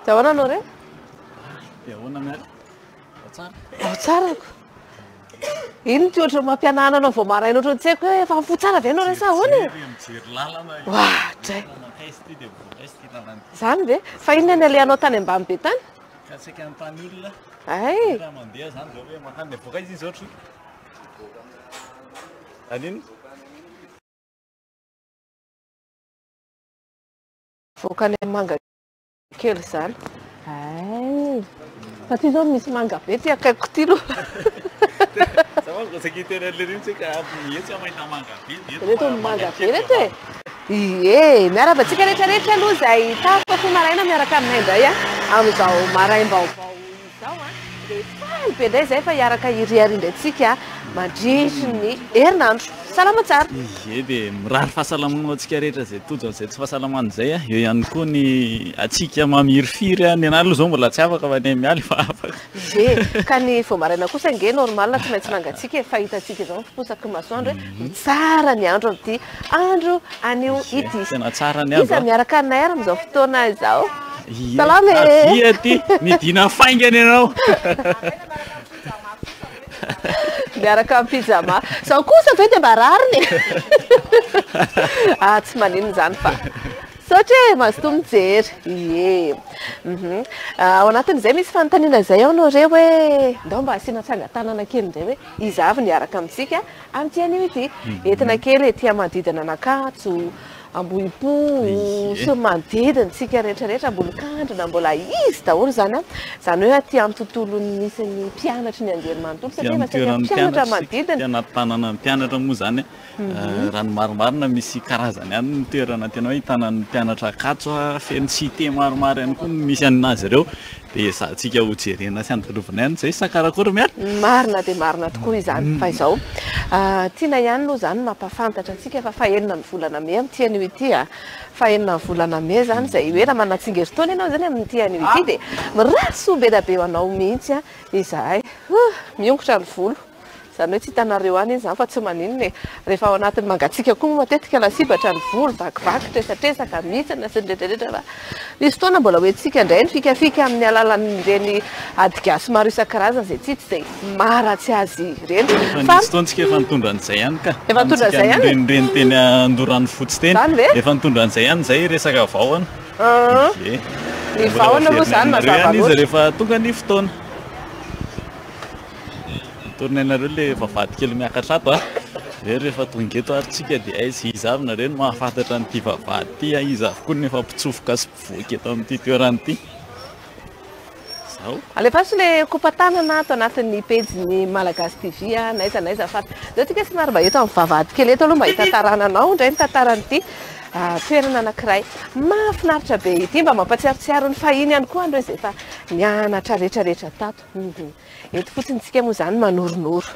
Dia ahoana anao re? Dia ahoana Mialy? Ao tsara? Ao tsara ko. Ino ty ohatran'ny mampianahana anao vao maraina ohatran'ny tsy haiko hoe efa mifoha tsara ve ianao re sa ahoana e? Mijery lalana. Oadray. Mankaiza ity dia mivoaka aiza ity lalana ity. Izany ve? Fa inona ny alehanao tany ambany be tany? Ka saika anontany olona. Hay. Raha mandeha izany izao hoe mankany dia mivoaka aiza izy izao try? An'inona? Mivoaka any amin'ny manga kely izany. Hay. Fa ty zao misy manga be ty akaikiko ty aloha. Za manko saika hiteny an'le mihitsy hoe ka mihetsy aho mahita manga be dia eto Reto manga be reto e. Ie, miarahaba antsika rehetra rehetra aloha izay tafafoha maraina miaraka aminay indray amin'izao maraim-baovao izao an. Dia faly be indray izay fa hiaraka hiriaria indray tsika mandritry ny herinandro. Salama tsara. Ie dia mirary fahasalamana ho antsika rehetra izay tojo an'izay tsy fahasalamana izay a. Eo ihany koa ny antsika mamirifiry a. Ny anah aloha izao mbola tsy afaka fa ny an'i Mialy efa afaka. Ie, ka ny vao maraina kosa ange normal tsy maintsy mangatsiaka e, fa hitantsika izao ny fiposaky ny masoandro hoe tsara ny andro amin'ity andro anio ity. Tena tsara ny andro Iza a. miaraka aminay ary amin'izao fotoana izao? Ie, Salama e! avia aty, midina faingana ianao. Miaraka amin'ny pyjama. Izao kosa ve dia mba rariny e? Ah, tsy maninona izany fa misaotra e, mazotoa mijery. Ie. Mhm. Ao anatin'izay misy fanontaniana izay ao Noré hoe ndao mba asiana tsangan-tanana kely indray hoe iza avy no hiaraka amintsika amin'ity anio ity. Entina kely ety amin'ny manodidina an'Ankatso, Ambohipo sy ny manodidina isika rehetra rehetra, Ambolokandrina, mbola izy daholo izany an! Izany hoe aty amin'ny tontolon'ny misy ny mpianatry ny anjerimanontolo satria efa saika mpianatra manodidina. Aty anaty tanànan'ny mpianatra moa izany an, raha ny marimarina misy karazany ihany ny toerana tena hoe ahitana ny mpianatra Ankatso, feno cité maromaro ihany koa no misy an'azy ireo. Dia ezahantsika ho jerena sy andalovana ihany izay sa karakory Mialy? Marina dia marina tokoa izany fa izao tiana ihany aloha izany ny mampahafantatra antsika fa fahenina ny volana mey amin'ity anio ity a! Fahenina ny volana mey izany izay hoe raha manana tsingerin-taona ianao izany amin'ity anio ity dia mirary soa be dia be ho anao mihitsy izahay. Miongotra ny volo. Izany hoe tsy hitanareo any iny izany fa tsy maninona e. Rehefa ao anatin'ny mangatsiaka koa moa matetika lasibatra ny volo, vakivaky, tresatresaka, mihitsana sy ny rehetra rehetra fa misy fotoana mbola ho entintsika indray ny fikafika amin'ny alalan'ireny ady gasy maro isan-karazany izay tsy hita izay maharatsy azy ireny. Efa Fa nisy fotoana tsika efa nitondra an'izay ihany ka. Efa nitondra an'izay ihany? Nirenireny teny Andoranofotsy teny. Izany ve? Efa nitondra an'izay ihany izay resaka vahona. Aa. Ie. Ny Mbola vahona aloha ho izany averinay aminareo mazava ihany izy loatra. rehefa tonga ny fotoana. Tourner-nareo le vavahady kely miakatra ato a. Dia rehefa tonga eto ary tsika dia aiza iza avy nareo no mahafantatra an'ity vavahady ity a, iza avy koa no efa mpitsofoka sy mpivoaka eto amin'ity toerana ity. Zao. Alefaso le kopa-tanana ato anatin'ny pejin'ny Malagasy TV a, n'aiza n'aiza fa zao tsika somary mba eto amin'ny vavahady kely eto aloha mba hitantarana anao indray ny tantaran'ity toerana anankiray mahafinaritra be ity, mba mampatsiarotsiaro ny fahiny ihany koa an'ireo izay efa nianatra rehetra rehetra tato. Eto fotsiny tsika moa izany manoronoro.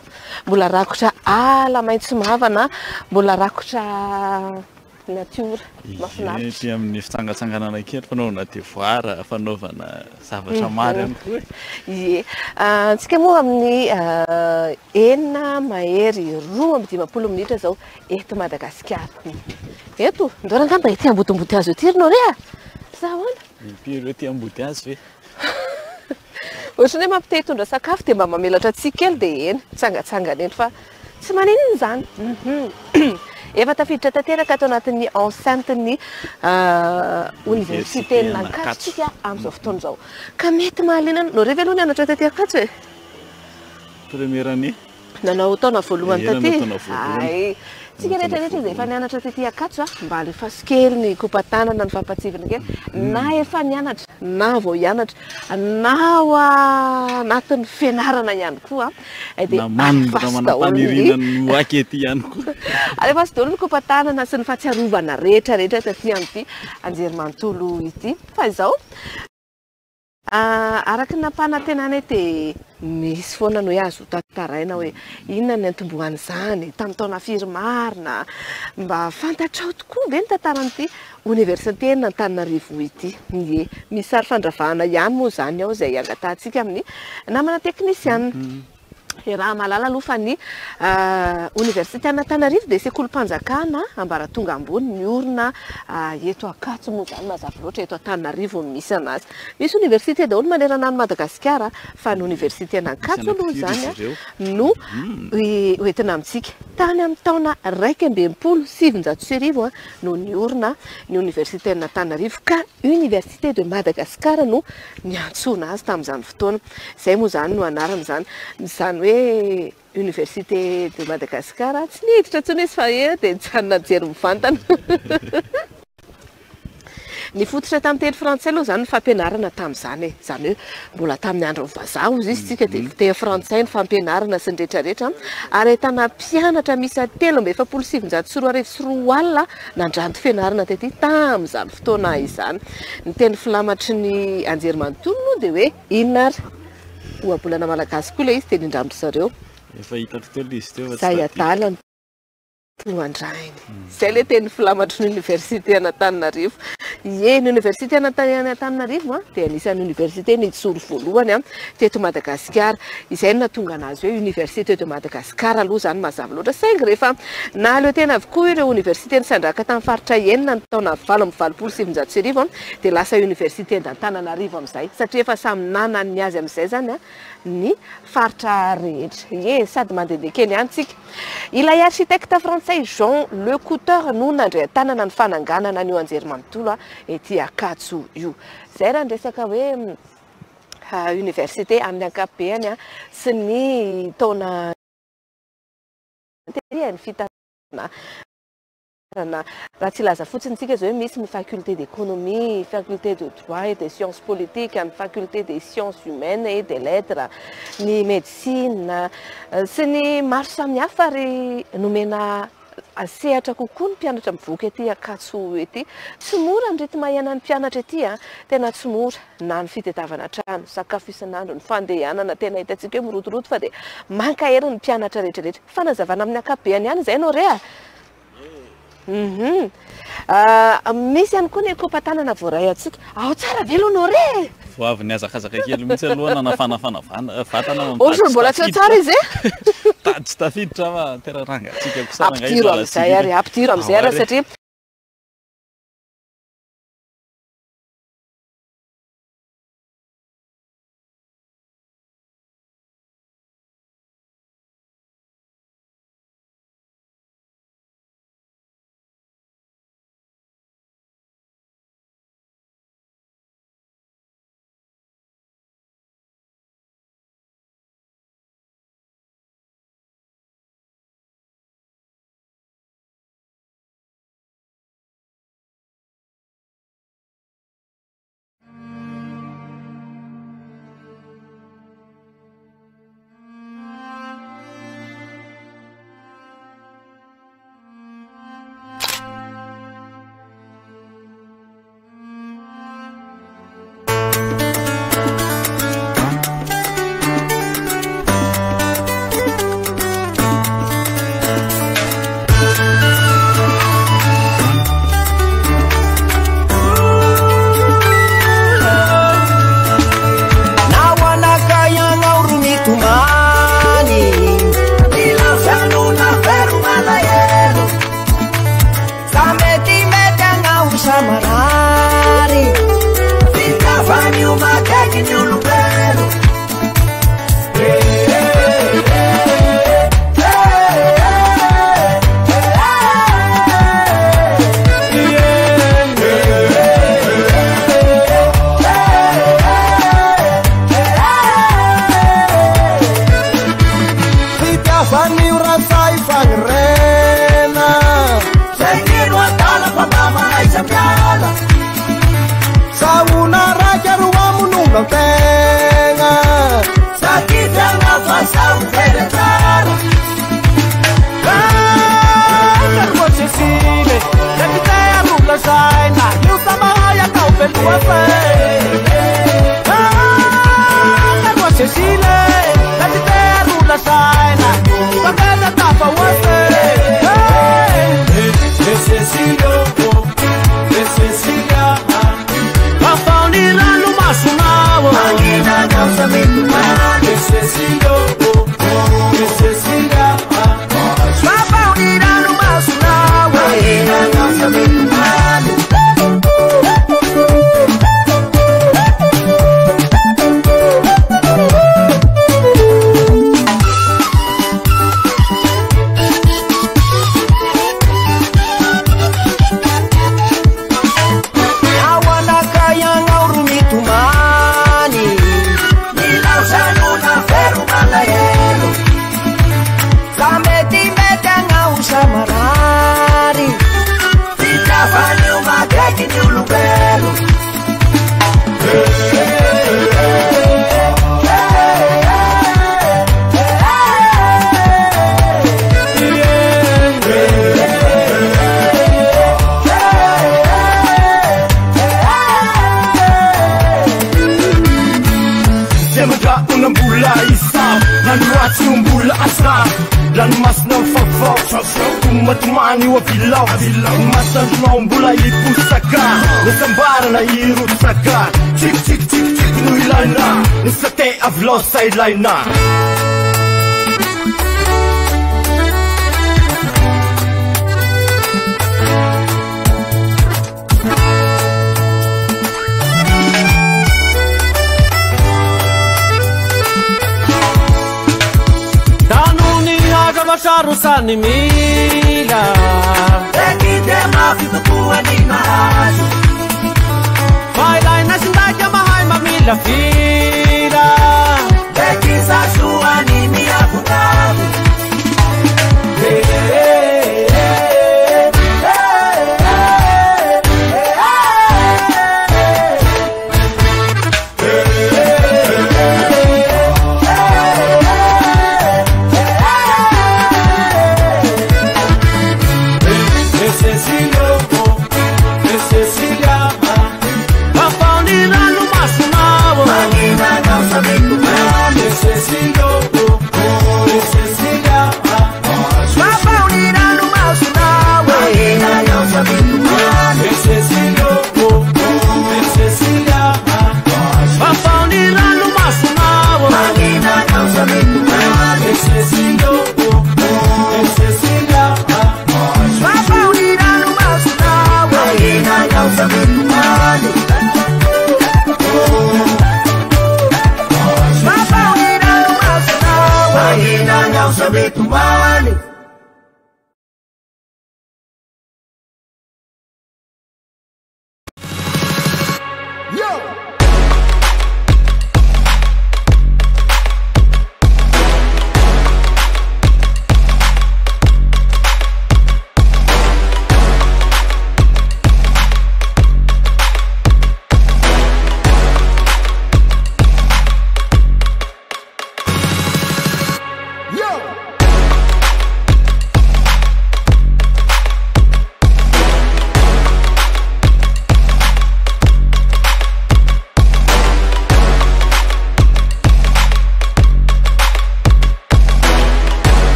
Mbola rakotra ala maitso mavana, mbola rakotra natiora mahafinaritra. Ie, ety amin'ny fitsangatsanganana kely, fanaovana devoir, fanaovana zavatra maro ihany koa e. Ie, antsika moa amin'ny enina mahery 52 minitra izao eto Madagasikara. Eto, ndao rangahy mba ety ambodimbody hazo ety ry Noré a! Sa ahoana? Impiry ety ambody hazo ve? Ohatran'ny hoe mampite hitondra sakafo dia mba mamelatra tsiky kely dia eny, mitsangatsangana eny fa tsy maninona izany. Efa tafiditra tanteraka ato anatin'ny enceinte-n'ny oniversiten'Ankatso isika amin'izao fotoana izao. Ka mety mahaliana anao. Nareo ve aloha nianatra taty Ankatso e? Première année. Nanao taona voalohany Ie, taty? nanao taona voalohany. Hay. Tsika Nanao rehetra taona rehetra izay efa voalohany. nianatra taty Ankatso a, mba alefaso kely ny kopa-tanana, ny fampahatsivana kely, na efa nianatra, na vao hianatra, na ao anatin'ny fianarana ihany koa dia Na manana alefaso daholo ny manam-paniriana ny ho aky ety ihany koa. Alefaso daholo ny kopa-tanana sy ny fahatsiarovana rehetra rehetra taty amin'ity anjerimanontolo ity. Fa izao. Araka ny nampanantenanay dia misy foana ny hoe azo tantaraina hoe inona ny niantombohan'izany, tamin'ny taona firy marina, mba fantatrao tokoa ve ny tantaran'ity oniversiten'Antananarivo ity? Ie, misy sary fandravahana ihany moa izany ao izay angatahantsika amin'ny namana teknisiana. Raha mahalala aloha fa ny oniversite an'Antananarivo dia sekolim-panjakana ambaratonga ambony miorina eto Ankatso moa izany mazava loatra eto Antananarivo no misy anazy. Misy oniversite daholo manerana an'i Madagasikara fa ny oniversite an'Ankatso aloha izany no hoentina amintsika. Tany amin'ny taona 1961 no niorina ny oniversite an'Antananarivo ka Université de Madagascar no niantsoana azy tamin'izany fotoana. Izay moa izany no anarana izany. Izany hoe Université de Madagascar, tsy niditra intsony izy fa eo dia nijanona nijery mivantana. Nifototra tamin'ny teny frantsay aloha izany ny fampianarana tamin'izany e. Izany hoe mbola tamin'ny andron'ny vazaha hozy izy tsika dia teny frantsay ny fampianarana sy ny rehetrarehetra. Ary ahitana mpianatra miisa 2043 2000 nandranto fianarana tety tamin'izany fotoana izany. Ny teny filamatry ny anjerimanontolo moa dia hoe inona ary? Ohabolana malagasy koa ilay izy dia nindramiko zareo. Efa hitako teo ilay izy teo fa tsy Izay tadidiko. adala no toa an-drainy. Izay ilay teny filamatry ny oniversite an'Antananarivo. Ie, ny oniversite an'Antananarivo dia anisan'ny oniversite nijoro voalohany teto Madagasikara. Izay no nahatonga anazy hoe Université de Madagascar aloha izany mazava loatra. Saingy rehefa nahaleo tena avokoa ireo oniversite nisandrahaka tamin'ny faritra enina ny taona 1988 dia lasa Université d'Antananarivo amin'izay satria efa samy nanana ny azy amin'izay izany ny faritra rehetra. Ie, sady mandehandeha kely ihany tsika. Ilay architecte frantsay Jean Le Couteur no nandray an-tanana ny fananganana an'io anjerimanontolo ety Ankatso io. Izay raha ny resaka hoe université amin'ny ankapobeny sy ny taona ny fitantanana. Raha tsy hilaza fotsiny isika izao hoe misy ny faculté d'économie, faculté de droit et des sciences politiques, ny faculté des sciences humaines et des lettres, ny médecine sy ny maro samihafa ary nomena sehatra kokoa ny mpianatra mivoaka ety Ankatso ety. Tsy mora ny rythme iainan'ny mpianatra ety, tena tsy mora na ny fitadiavana trano, sakafo isan'andro, ny fandehanana, tena hitantsika hoe mirotoroto fa dia mankahery ny mpianatra rehetrarehetra. Fanazavana amin'ny ankapobeny ihany izay no re a. Misy ihany koa ny kopa-tanana voaray antsika. Ao tsara ve aloha Noré? Vao avy nihazakazaka kely mihitsy aloha nanafanafana vatana fa Ohatran'ny mbola tsy ao tsara izy e? Mitady tsy tafiditra fa tena rangatsiaka kosa rangahy Ampidiro amin'izay ary, ampidiro amin'izay ary satria marary. Fitiavan'io mateky ny olombelo. Matomany io avilao masandronao mbola hiposaka ny sambarana hirotsaka tsik tsik tsik tsik no ilaina ny sate avilao sa ilaina. Sarosany mila Ekite mafy tokoa ny mahazo. Fa ilaina sy ndaika mahay mamilafila. Ekisasoa ny miavonavo.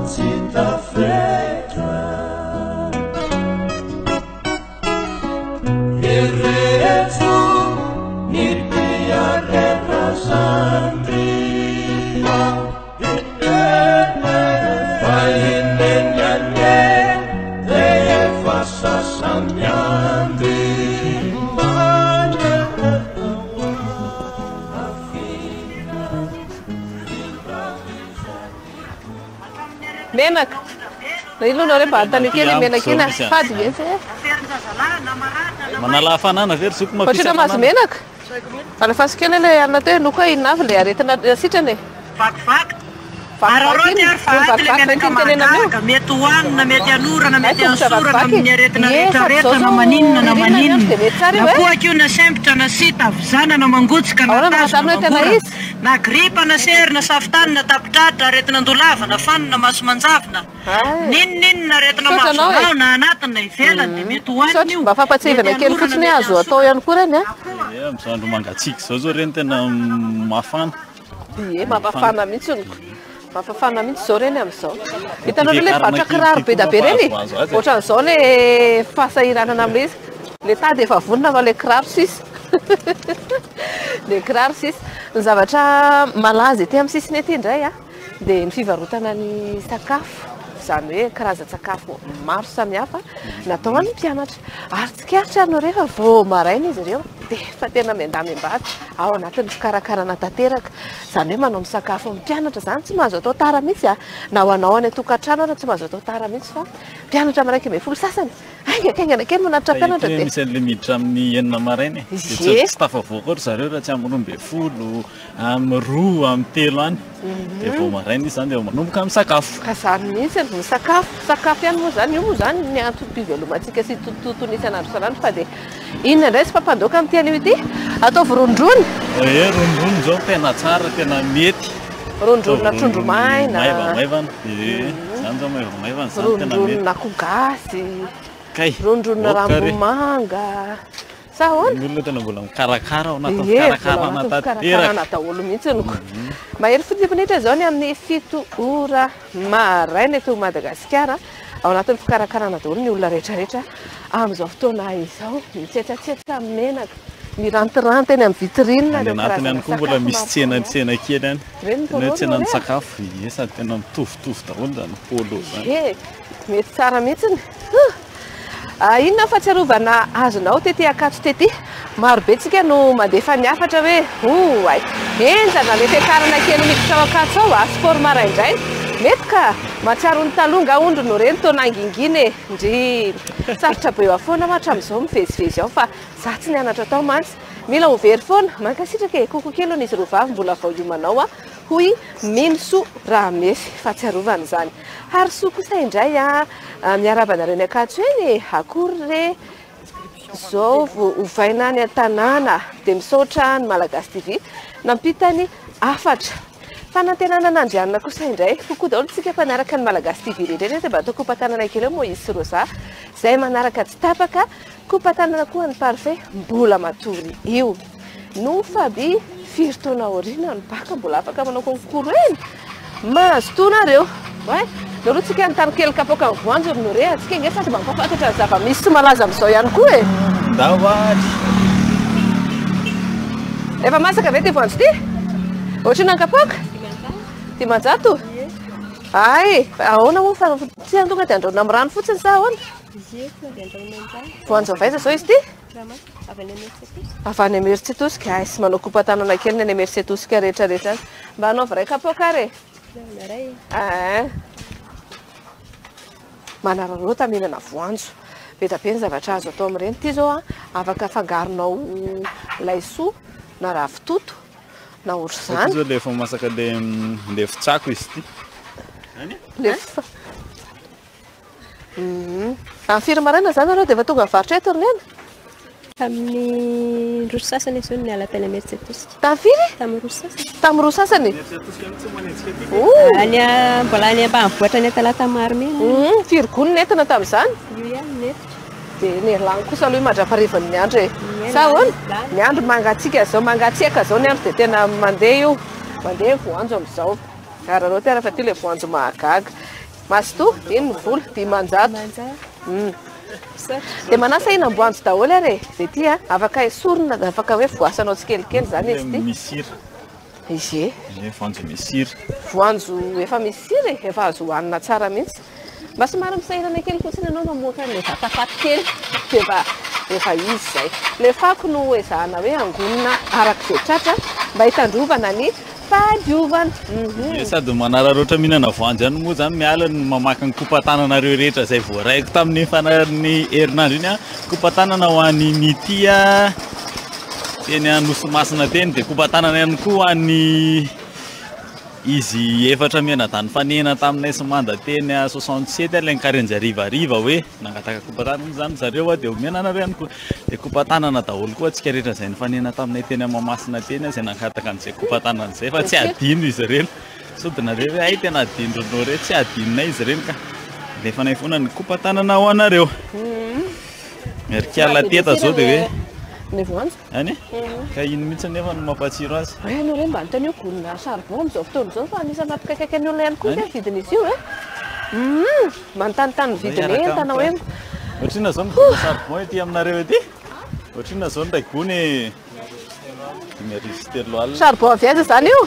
tsy tafetra. Ireto ny mpiarerazandry. Fa ineny anie de efa sasamiandry. Menaka. Na ino aloha mba anontaniako kely menaka iny fady ve zay? Manala hafanana ve ry zoky mampisy Ohatrina mahazo hafanana? menaka? Alefaso kely ilay anona teo noko hoe inona avy ilay aretina sitrana e. Vakivaky. Vakivaky Araraoty iny. ary fa aty ilay Vakivaky menaka iny tenenana io. mahagaga, mety hohanina, mety anorana, mety Ay, tongotra ansorana vakivaky. amin'ny aretina Ie, rehetra sady rehetra zao na zao maninona na ririnina ny andro maninona. dia mety tsara io Na e. kohaka io na sempotra na sita, vizana na mangotsika na Ahoana no tazo na mahatsapa hoe tena mangorana. izy? Na gripa na sery na safitany na tapitratra, aretina andolava na fanina maso manjavona. Ay. N'inon'inona aretina Misaotra mahazo anao e. anao na anatiny na ivelany dia mety hohanina Misaotra io. mba fampatsiahivana Mety kely anorana, fotsiny mety azo atao ansorana. ihany koa ireny a. Ie, amin'izao andro mangatsiaka izao zao ireny tena mafana. Ie, mampafana mihitsy ony. Mampafana mihitsy izao ireny amin'izao. Hitanao ilay Fiakarana mpivarotra kely kiraro ity be da koa be ireny? mampahazoazo azy e. Ohatran'izao ilay fahasahiranana amin'ilay izy. Ilay tady efa vonona fa ilay kiraro sisa. Ilay kiraro sisa. Ny zavatra malaza ety amin'ny sisiny ety indray a, dia ny fivarotana ny sakafo. Izany hoe karazan-tsakafo maro samihafa natao ho an'ny mpianatra. Ary tsikaritra ianao rehefa vao maraina izy ireo dia efa tena miandamy-bady ao anatin'ny fikarakarana tanteraka. Izany hoe manao misakafo amin'ny mpianatra izany tsy mahazo atao tara mihitsy a. Na ho anao any an-tokantrano ary tsy mahazo atao tara mihitsy fa mpianatra amin'ny 11 sasany. Haingankaingana kely manatitra mpianatra Ety dia misy an'ilay miditra amin'ny 6 maraina e. Dia Ie. tsy tafavoaka ry zareo raha tsy amin'ny 12, amin'ny 2, amin'ny 3 any. Dia vao maraina izy izany dia manomboka misakafo. Ka izany mihitsy ny misakafo, sakafo ihany moa izany, io moa izany ny antom-pivelomantsika sy tontolo isan'andro isan'andro fa dia inona indray sy mpampandoaka amin'ity anio ity? Ataovy rondrony. Ie, rondrony izao tena tsara, tena mety. Rondronina trondro maina. Maivamaivana. Ie, izany izao maivamaivana izany tena mety. Rondronina akoho gasy. Kay. Rondronina Oka re. rambomanga. Sa ahoana? Ny olona tena mbola mikarakara ao anatin'ny Ie, mbola ao fikarakarana anatin'ny tanteraka. fikarakarana daholo mihitsy no. Mahery fito minitra izao ny amin'ny 7 ora maraina eto Madagasikara. Ao anatin'ny fikarakarana daholo ny olona rehetrarehetra amin'izao fotoana izao. Mitsetsatsetsa menaka, mirantiranty eny amin'ny vitrine Any ireo anatiny karazana ihany koa mbola sakafo misy maro tsena samihafa. tsena kely any. Ireny ny Tena hoe polo tsenan'ny no re. sakafo. Ie, sady tena mitovitovy daholo izany polo izany. Ie, mety tsara mihitsy. Inona ny fahatsiarovana azonao tety Ankatso tety? Maro be tsika no mandefa ny hafatra hoe oay, henjana le fiakarana kely miditra ao Ankatso ao, a sport maraindraina. Mety ka, mahatsiaro ny taloha nga ondry no reny toa nangingina e. Ndry, sarotra be eo foana aho hatramin'izao mivezivezy ao fa za tsy nianatra tao mantsy. Mila ho very foana, mankasitraka e, koko kely hono izy roa vavy mbola vao hiomanao a, hoy Minosoa raha mefy fahatsiarovana izany. Harisoa kosa indray a, miarahaba anareo eny Ankatso eny e, akory re zao vao ovaina any an-tanàna, dia misaotra ny Malagasy TV nampita ny hafatra. Fanantenana an'Andrianina kosa indray, kokoa daholo tsika mpanaraka ny Malagasy TV rehetra rehetra, dia mba atao kopa-tanana kely eo Moïse sy Rosa, izay manaraka tsy tapaka, kopa-tanana koa ny Parfait mbola matory io. No Fabi, firy taona aoriana ny baka mbola afaka manao concours eny? Mazotoa nareo. Ouais. Nareo tsika ny tany kely kapoaka ny voanjo ry Nore, atsika nge sady mampahafantatra ny zava-misy sy malaza amin'izao ihany koa e. Ndao ary. Efa masaka ve ty voanjo ty? Ohatrina ny kapoaka? 500. Ay, ahoana moa fa tsy tonga dia andrahoina amin'ny rano fotsiny sa ahoana? Voanjo avy aiza izao izy ity? Avy any Imerintsiatosika. Ay, sy manao kopa-tanana kely ny any Imerintsiatosika rehetrarehetra any. Mba hanaovy iray kapoaka ary e. Ah. Manararaotra mihinana voanjo. Be dia be ny zavatra azo atao amin'ireny. Ity izao a, afaka afangaronao laisoa na ravitoto na ohatr'izany. Ity izao ilay efa masaka ilay fitsako izy ity. Ilay Amin'ny firy maraina izany nareo dia efa tonga mivarotra eto ry Neny? Tamin'ny roa sasany izao no niala tany Imerintsiatosika. Tamin'ny firy? Tamin'ny roa sasany. Tamin'ny roa sasany? Oh! Any mbola any ambanivohitra any Talata Marimena. Firy gony nentina tamin'izany? Io ihany no nentina. Dia ny lany kosa aloha mandra-paharivan'ny andro e. Ie, Sa ahoana? lany. Ny andro mangatsiaka izao, mangatsiaka izao ny andro dia tena mandeha io. Mandeha ny voanjo amin'izao. Araraoty ary fa ity ilay voanjo mahagaga. Mazotoa, iny ny vola, 500. Dia manasa hinam-boanjo daholo ary e, izay ity a, afaka esorina, afaka hoe voasanao tsikelikely izany izy ity. Misy sira. Izy e. Ie, voanjo misy sira. Voanjo efa misy sira e, efa azo hohanina tsara mihitsy. Mba somary misahirana kely fotsiny ianao mamoaka an'ilay vatapaty kely dia mba efa izy izay. Ilay fako no ezahana hoe angonina araka izay tratra mba hitandrovana ny fahadiovana. Ie, sady manararaotra mihinana voanjo ihany moa izany miala ny mamaky ny kopa-tananareo rehetra izay voaraiko tamin'ny faran'ny herinandro iny an. Kopa-tanana ho an'i Mitia teny Anosimasina teny, dia kopa-tanana ihany koa ho an'i izy efatra mianadahy nifanena taminay sy Manda teny 67 ilay nikarenjy harivariva hoe nangataka kopa-tanana izany zareo dia omena anareo ihany koa. Dia kopa-tanana daholo koa antsika rehetra izay nifanena taminay teny Mahamasina teny izay nangataka an'izay kopa-tanana izay fa tsy adino izy ireny. Sao dia nareo hoe hay tena adinonao ireny, tsy adinonay izy ireny ka. Alefanay foana ny kopa-tanana ho anareo. Miarikala teta zao dia hoe Ny voanjo. Any? Ka iny mihitsy nefa no mampatsiro azy. Hoe ianao ireny mba anontanio gony-na charbon amin'izao fotoana izao fa anisan'ny mampikaikaika ny olona ihany koa ny vidin'izy io e. Manontanintany ny vidin'ny entana hoe. Ohatrinona izao ny gony charbon ety aminareo ety? Ohatrinona izao ny iray gony e? 350. Charbon avy aiza izany io?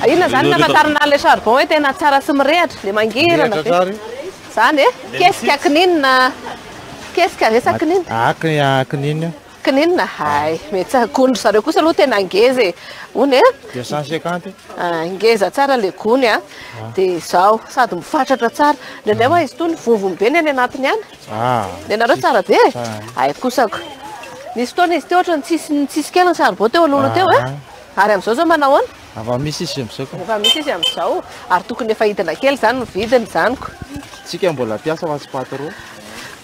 Inona izany no ahafantarana an'ilay charbon hoe tena tsara sy mirehatra, ilay mangirana be? Izany e? Kesika kininina, kesika ve sa kininina? Ah, kininina. Kininina, hay, mety tsara. Gony-dry zareo kosa aloha tena ngeza e. Hono e? 250. Ah, ngeza tsara ilay gony a. Dia izao, sady mifatratra tsara. Indraindray hoa izy itony vovony be ny any anatiny any. Ah. Ny anareo tsara be e? Tsara. Hay kosako. Nisy fotoana izy teo ohatran'ny tsisy tsisy kely ny charbon teo aloha teo e. Ary amin'izao izao manao ahoana? Efa misy izy amin'izao ka. Efa misy izy amin'izao. Ary tokony efa hidina kely izany ny vidiny izany ko. Tsika mbola mpiasa fa tsy patron.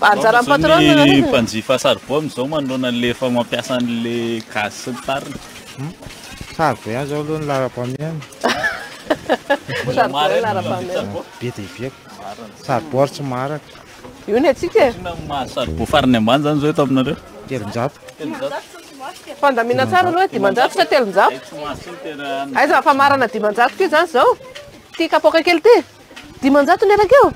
Anjaran'ny patron no Ny nanao. mpanjifa charbon amin'izao manoloana an'ilay efa mampiasa an'ilay gaz sy ny tariny. Charbon ihany izao aloha ny laharam-pahamehana. Charbon laharam-pahamehana. Be dia be. Charbon ary tsy maharaka. Io ny antsika e. Inona no maha charbon farany ambany izany izao eto aminareo? 300. 300. Fandamina tsara aloha hoe 500 sa 300? Aiza fa marina 500 ko izany izao? Ity kapoaka kely ity? 500 ny eraka io?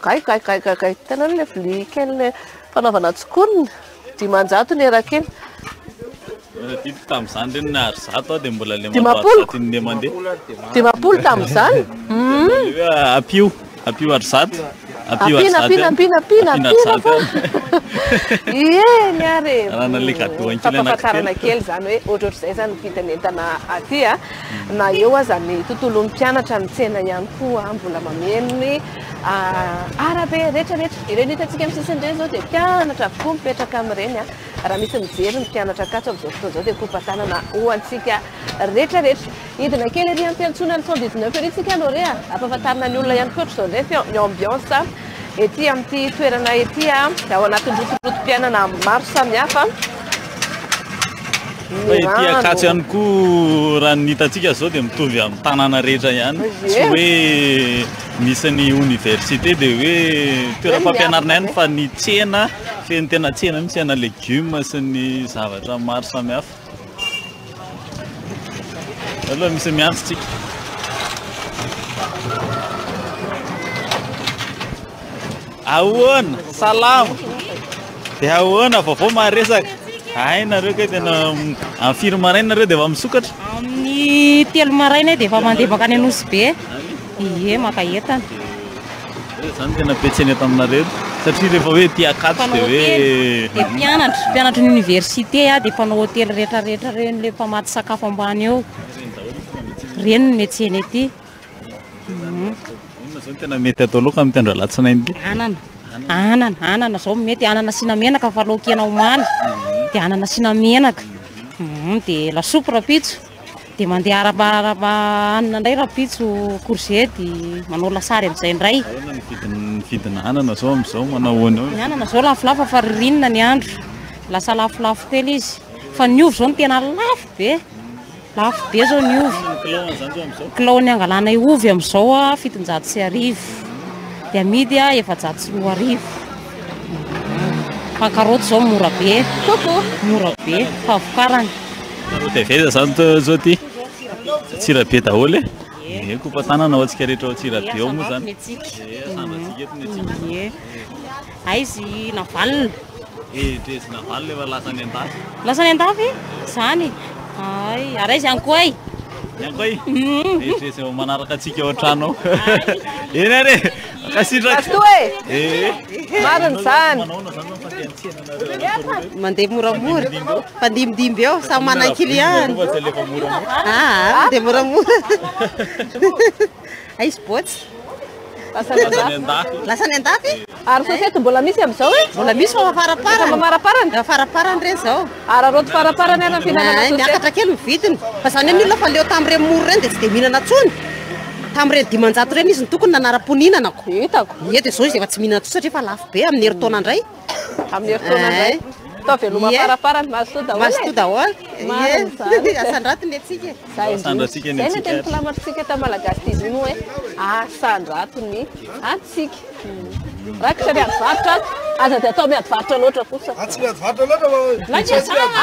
Gay gay gay gay gay. Hitanareo ilay vilia kely ilay fanaovana tsikonina? 500 ny eraka iny. Tadidiko tamin'izany ireny na ary zato aho dia mbola ilay 50. zato iny mandeha. 50 tamin'izany? Hoe ampio, ampio ary zato. Ampio ary Ampiana, zato ampiana, ihany. ampiana, ampiana, Ampiana ary ampiana zato fa. ihany. Eny ary e. Raha nalea cadeau ankilany Fampahafantarana anankitelo. kely izany hoe ohatrohatr'izay izany ny vidin'ny entana aty a. Na eo aza ny tontolon'ny mpianatra ny tsena ihany koa mbola mameno ny arabe rehetra rehetra. Ireny hitantsika amin'ny sisiny ireny izao dia mpianatra avokoa mipetraka amin'ireny a. Raha misy mijery ny mpianatra Ankatso amin'izao fotoana izao dia kopa-tanana ho antsika rehetra rehetra. Hidina kely ery am-piantsonan'ny 119 ery isika Laure a! Ampahafantarina ny olona ihany koa ohatr'izao indray ny ambiance ety amin'ity toerana ety a, ao anatin'ny rotorotom-piainana maro samihafa. Fa ety Ankatso ihany koa raha ny hitantsika izao dia mitovy amin'ny tanàna rehetra ihany. Tsy hoe misy ny oniversite dia hoe toeram-pampianarana ihany fa ny tsena, feno tena tsena mihitsy, tsena legioma sy ny zavatra maro samihafa. Aloha misy miantso tsika. Ahoana? Salama. Dia ahoana vaovao maharesaka? Hay nareo kay tena amin'ny firy maraina nareo dia efa misokatra? Amin'ny 3 maraina dia efa mandeha mankany Nosy Be. Ie, maka entana. Izany tena petsena eto aminareo satria rehefa hoe ety Ankatso dia hoe Dia mpianatra, mpianatry ny université dia mpanao hotely rehetra rehetra ireny ilay mpamatsy sakafo ambany eo. Ireny no miantsena ety. Inona izao no tena mety atao laoka amin'ity andro alatsinainy ity? Anana. Anana, anana izao no mety, anana asiana menaka fa laoka hena omaly. Dia anana asiana menaka. Dia lasopy rahampitso. Dia mandeha ara-hanina indray rahampitso, courgette, manao lasary amin'izay indray. Ahoana ny vidin'ny vidina anana izao amin'izao? Manao ahoana eo? Ny anana izao lafolafo fa ririnina ny andro. Lasa lafolafo kely izy. Fa ny ovy izao no tena lafo be. Lafo be izao ny ovy. Kilao an'izany izao amin'izao? Kilao ny angalanay ovy amin'izao 1700. Dia amidy 2400. Fa karaoty izao mora be. Mora be fahavokarany. Karaoty avy aiza izany izao ity? Antsirabe daholo e? Eh, kopa-tanana ho antsika rehetra ao Antsirabe ao moa zany. Ny antsika. Eh, asandratsika eto ny antsika. Ie. Aiza i Navalona? Eh, Dresy Navalona efa lasa any an-dafy. Lasa any an-dafy? Zany. Ay, ary aiza Ankoay? Ny Ankoay? Eh, Dresy efa manaraka antsika ao an-trano ao. Eny ary e, mankasitraka. Mazotoa e! Eh. Marina izany. Mandeha moramora, mpandimbindimby eo, samy manana client. Ah, mandeha moramora. Aiza botsy? Lasa any an-dafy. Lasa any an-dafy? Ary sosety mbola misy amin'izao e? Mbola misy fa faraparany. Efa maraparany? Efa faraparany ireny izao. Araraoty faraparany ary ny fihinanana Ay, sosety. Miakatra kely ny vidiny. Fa izany hoe ny olona fa leo tamin'ireny mora ireny dia tsy dia mihinana intsony. Tamin'ireny 500 ireny izy no tokony nanara-poninanako. Hitako. Ie, dia izao izy efa tsy mihinana intsony satria efa lafo be amin'ny herintaona indray. Amin'ny herintaona indray. Atao veloma Ie. faraparany, mazotoa daholo e. Mazotoa daholo. Marina Ie. izany. Asandrato ny antsika e. Zay indrindra. Asandratsika ny Zay no antsika teny ary. filamatrintsika tamin'ny Malagasy TV moa hoe asandrato ny antsika. Raikitra ny ady varotra ato. Aza dia atao miady varotra loatra kosa. Ah, tsy miady varotra loatra fa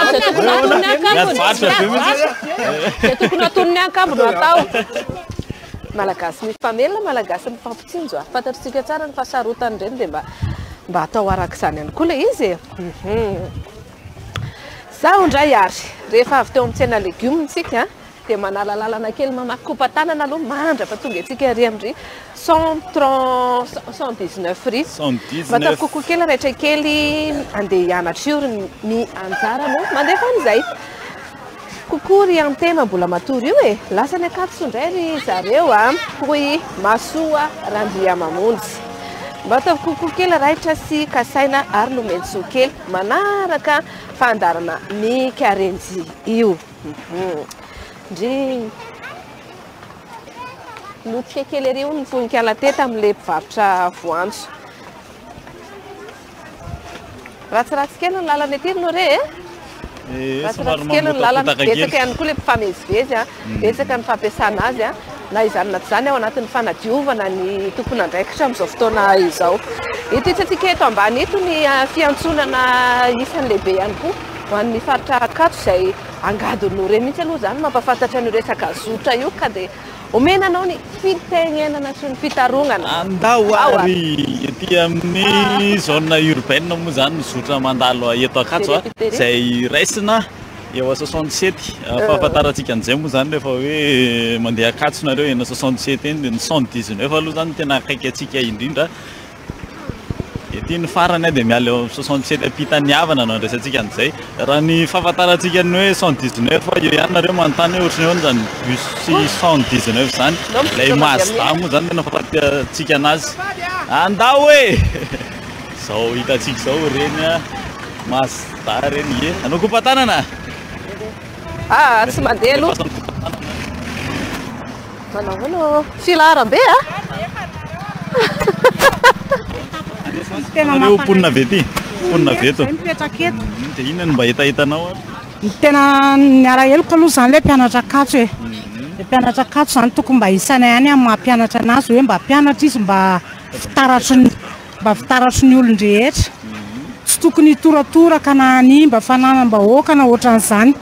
Aza dia tokony atony ny ankambony. Miady varotra be mihitsy. Dia tokony atony ny ankambony no atao. Malagasy mifamelona, Malagasy mifampitsinjo. Fantatritsika tsara ny fahasarotan'ireny dia mba mba atao araka izany ihany koa ilay izy e. Zaho indray ary, rehefa avy teo amin'ny tsena legioma isika dia manala lalana kely mamaky kopa-tanana aloha mandrapa tonga antsika ary amin'ny 119 ry. Mba ataovy kokoa kely raitra kely andeha hianatra io ry ny anjara no mandefa an'izay. Coucou ry Antema mbola matory io e! Lasa any Ankatso indray ry zareo a! Hoy Mahasoa Randriamamonjy. Mba ataovy coucou kely raitra sy kasaina ary nomentsoa kely manaraka fandaharana Mikarenjy io. Ndry. Lotika kely ery hono ny fonikala teta amin'ilay mpivarotra voanjo. Ratsiratsy kely ny lalana ety ry Noré e! Eh, Ratsiratsy kely ny lalana, betsaka ihany koa ilay mpifamezivezy a, betsaka ny fampiasana azy a, na izany na tsy izany ao anatin'ny fanadiovana ny tompon'andraikitra amin'izao fotoana izao. Ito hitantsika eto ambany ito ny fiantsonana isan'ny lehibe ihany koa ho an'ny faritra Ankatso izay angadin'i Noré mihitsy aloha izany mampahafantatra an'io resaka zotra io ka dia Omena anao ny fitenenana sy ny fitarognana. Andao ary ety amin'ny zone urbaine moa izany ny zotra mandalo eto Ankatso izay raisina eo à 67. Fahafantarantsika an'izay moa izany rehefa hoe mandeha Ankatso nareo eny à 67 eny dia ny 119 aloha izany no tena akaiky antsika indrindra. Ety ny farany dia miala eo amin'ny 67 ampitan'ny havana no andraisantsika an'izay. Raha ny fahafantarantsika ny hoe 119 eo ihany nareo manontany hoe ohatran'ny ahoana izany bus 119 izany. Ilay Mazda moa izany tena fahafantarantsika anazy. Andao e! Izao hitantsika izao ireny Mazda ireny. Ie, anao kopa-tanana? Ah, tsy mandeha aloha. Manao ahoana ô? Filaharam-be a! Nareo mponina avy ety? Mponina avy eto? Zay mipetraka eto. Dia inona no mba hetahetanao ary? Ny tena niara-heloka aloha izany ilay mpianatra Ankatso e. Ilay mpianatra Ankatso izany tokony mba isaina ihany amin'ny maha mpianatra anazy hoe mba mpianatra izy mba fitaratry ny mba fitaratry ny olon-drehetra. Tsy tokony hitoratoraka na hanimba fananam-bahoaka na ohatran'izany.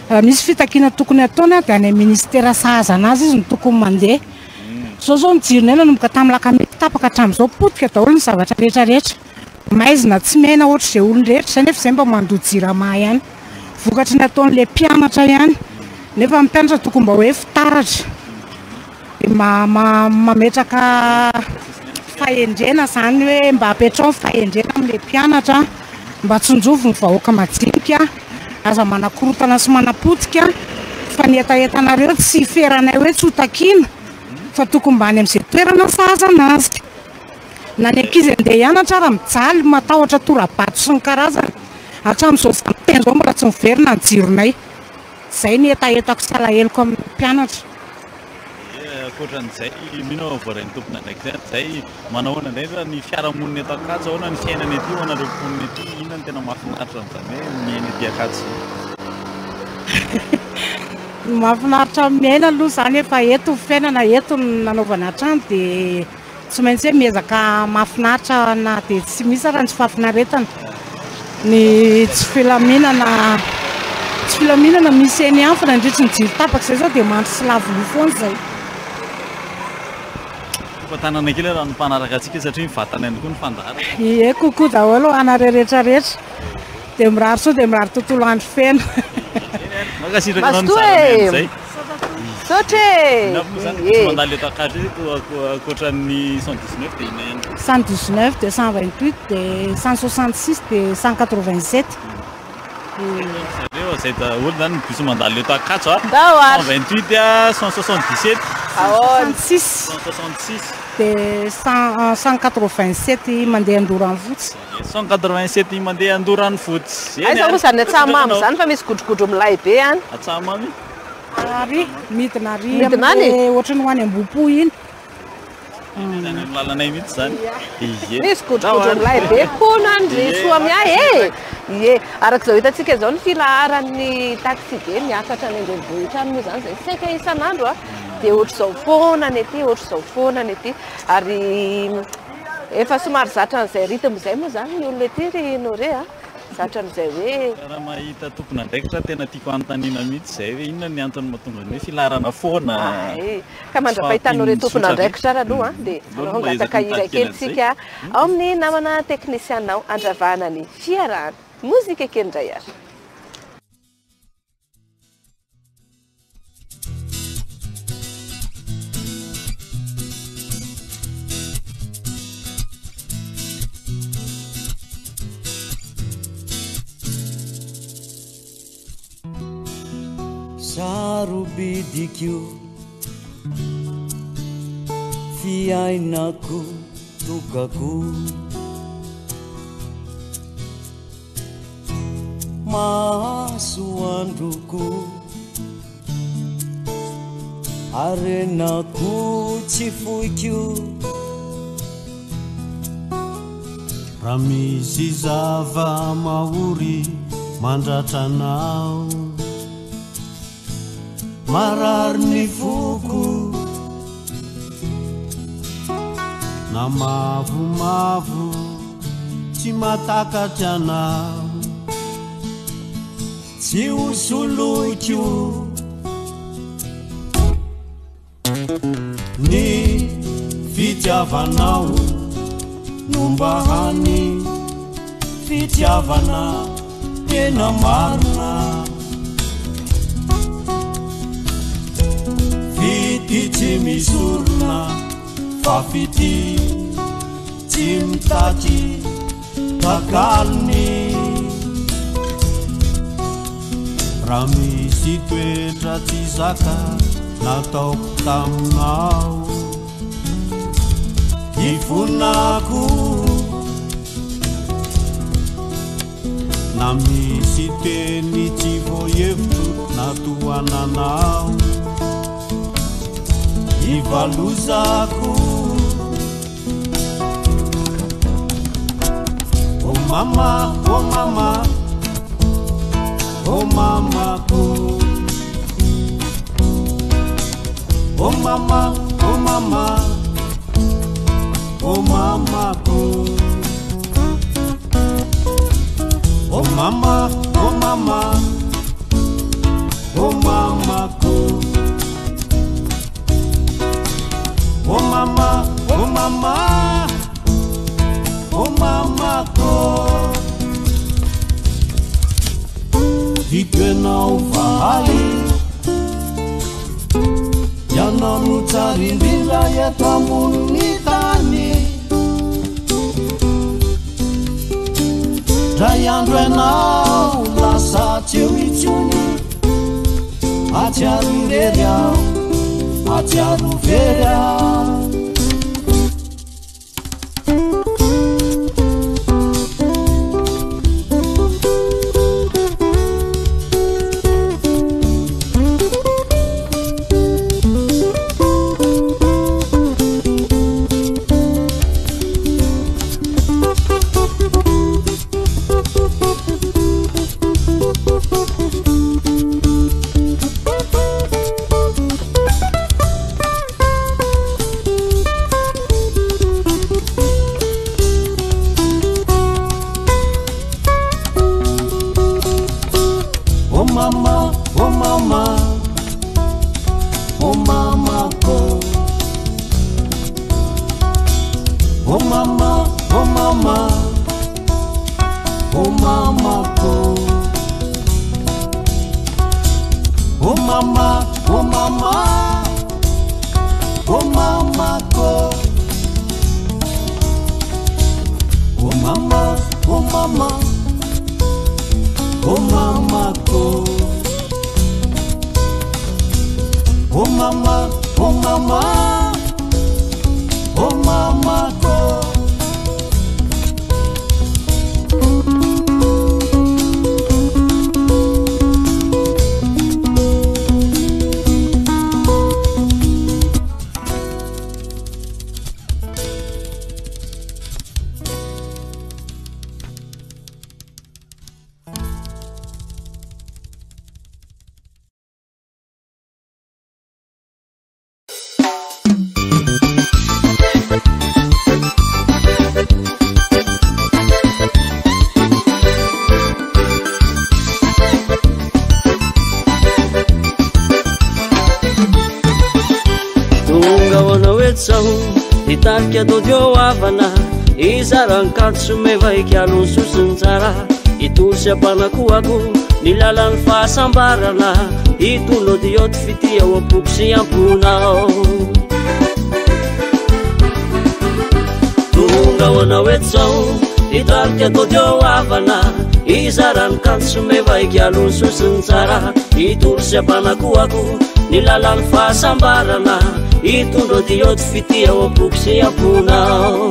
Raha misy fitakiana tokony hataony dia any amin'ny ministera sahaza anazy izy no tokony mandeha. Izao izao ny jironay nanomboka tamin'ny lakamisy tapaka hatramin'izao potika daholo ny zavatra rehetra rehetra. Maizina tsy miaina ohatr'izay olon-drehetra izay nefa izay mba mandoa jirama ihany. Vokatry ny ataon'ilay mpianatra ihany. Nefa ny mpianatra tokony mba hoe fitaratra. Dia mametraka fahendrena izany hoe mba apetrao ny fahendrena amin'ilay mpianatra, mba tsinjovy ny vahoaka majinika, aza manakorontana sy manapotika fa ny hetahetanareo tsy feranay hoe tsy ho takiana fa tokony mba any amin'izay toerana sahaza anazy. Na ny ankizy andeha hianatra ara mijaly, matahotra tora-bato sy ny karazany. Hatramin'izao za miteny izao mbola tsy miverina ny jironay. Izay ny hetahetako sy alaheloko amin'ny mpianatra. Ankoatran'izay, mino aho voarain'ny tompon'andraikitra ihany izay. Manao ahoana indray raha ny fiarahamonina eto Ankatso? Ahoana ny fiainana ety ho anareo mponina ety? Inona no tena mahafinaritra amin'izany hoe miaina ety Ankatso izany? Ny mahafinaritra amin'ny miaina aloha izany efa eto ny fiainana, eto no nanaovana trano dia Tsy maintsy hoe miezaka mahafinaritra na dia tsy misy ara ny tsy fahafinaretana. Ny tsy filaminana tsy filaminana misy eny ihany fa nandritry ny jiro tapaka izay izao dia mandry sy lavo loha foana izay. Topa-tanana kely raha ny mpanaraka antsika satria mivatana ihany koa ny fandaharana. Ie, coucou daholo ho anareo rehetra rehetra. Dia mirary soa dia mirary tontolo andro feno. Mankasitraka anao Mazotoa nizara e! amin'izay. Misaotra e! Inona moa izany Ie. tsy mandalo eto Ankatso eto ankoatran'ny 119 dia inona ihany koa? 119 dia 128 dia 166 dia 187. Zareo izay daholo izany ny bus mandalo eto Ankatso a. Ndao ary. 128 a, 177. Ahoana? 166. 166. Dia 187 mandeha Andoranfotsy. 187 mandeha Andoranfotsy. Aiza moa izany Antsahamamy izany fa misy godrogodro milay be any. Antsahamamy? Ary midina ary Midina any? amin'ilay ohatran'ny ho any Ambohipo iny. Any amin'ny lalanay mihitsy izany. Ie. Misy godrogodro milay be hono any ry Soamiahy e! Ie, araka izao hitantsika izao ny filaharan'ny taxi-be miakatra any an-drenivohitra any moa izany izay saika isan'andro a, dia ohatr'izao foana ny aty, ohatr'izao foana ny aty. Ary efa somary zatra an'izay rythme izay moa izany ny olona ety ry Noré a. Zatra an'izay hoe. Raha mahita tompon'andraikitra tena tiako hanontaniana mihitsy izay hoe inona ny antony mahatonga ny hoe filaharana foana. Ay, ka mandra-pahitanao ireo tompon'andraikitra ary aloha dia aleo hangataka hira kely tsika ao amin'ny namana teknisiana ao handravahana ny fiarahana. Mozika kely indray ary. Sarobidiko fiainako tokako Masoandroko Harenako tsy foiko Raha misy zava-mahory mandratra anao Marary ny foko Na mavomavo tsy mahatakatra anao Tsy ho soloiko Ny fitiavanao no mba hany fitiavana tena marina Fitia tsy misorona fa fitia tsy mitaky takalony Raha misy toetra tsy zaka nataoko taminao Ifonako Na misy teny tsy voahevitro natohananao Ivalozako Oh mama, oh mama, oh mamako Oh mama, oh mama, oh mamako Oh mama, oh mama, oh mamako Oh mama, oh mama, oh mamako Tiako ianao valy Ianao no tsara indrindra eto ambonin'ny tany Ndray andro ianao lasa tsy eo intsony Atsiaro irery aho, atsiaro very aho mama, oh mamako. Oh mama, oh mama, oh mamako. Oh mama, oh mama, oh mamako. Oh mama, oh mama, oh mamako. Tonga ho anao eto zaho, hitarika tody eo havana, hizara ny kanto sy meva hikalo ny soa sy ny tsara, hitory sy hampanakoako ny lalan'ny fahasambarana, hitondra ody fitia ao am-poko sy am-ponao. Tonga ho anao eto zaho, hitarika tody eo havana, hizara ny kanto sy meva hikalo ny soa sy ny tsara, hitory sy hampanakoako ny lalan'ny fahasambarana, hitondra ody fitia ao am-poko sy am-ponao.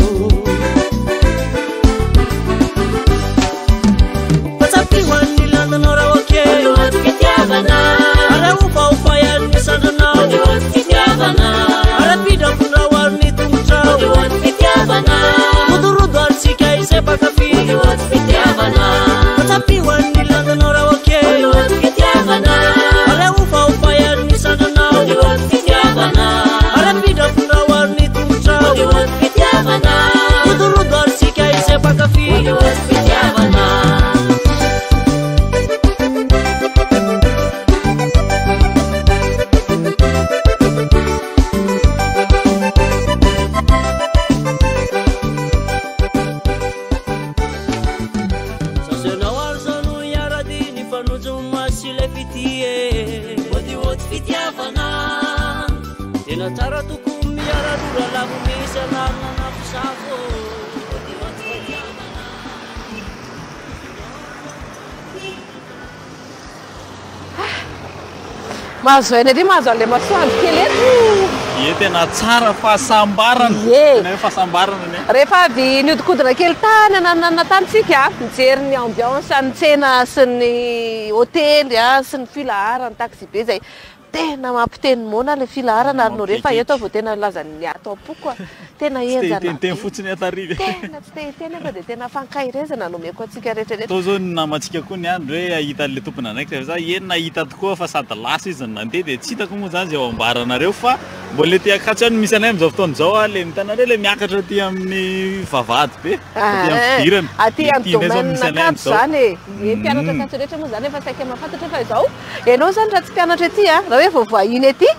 Mahazo aina ery, mahazo an'ilay masoandro kely eto. Ie, tena tsara fahasambarana. Ie. Tena hoe fahasambarana ny. Rehefa avy niodikodina kely tany ananana tany tsika, mijery ny ambiance ny tsena sy ny hôtely, sy ny filaharana, ny taxi be izay. Tena mampiteny moana ilay filaharana ary no rehefa eto vao tena lazan'ny ato am-poko. Tena Tsy te henjana. hiteniteny fotsiny atariva. Tena tsy te hiteny fa dia tena fankaherezana no omeko antsika rehetra rehetra. Tao zao ny namantsika koa ny andro hoe hahita an'ilay tompon'andraikitra fa za eny nahita tokoa fa sady lasa izy no nandeha dia tsy hitako moa zany izay ao ambaranareo fa mbola ety Ankatso ihany no misy anay amin'izao fotoana izao, le hitanareo le miakatra aty amin'ny vavahady be, aty amin'ny fidirana. Aty amin'ny Ety indray zao domaine misy anay Ankatso amin'izao. zany e. Ny mpianatra Ankatso rehetra moa zany efa saika mahafantatra fa izao ianao zany raha tsy mpianatra ety, raha hoe voavoahiny ety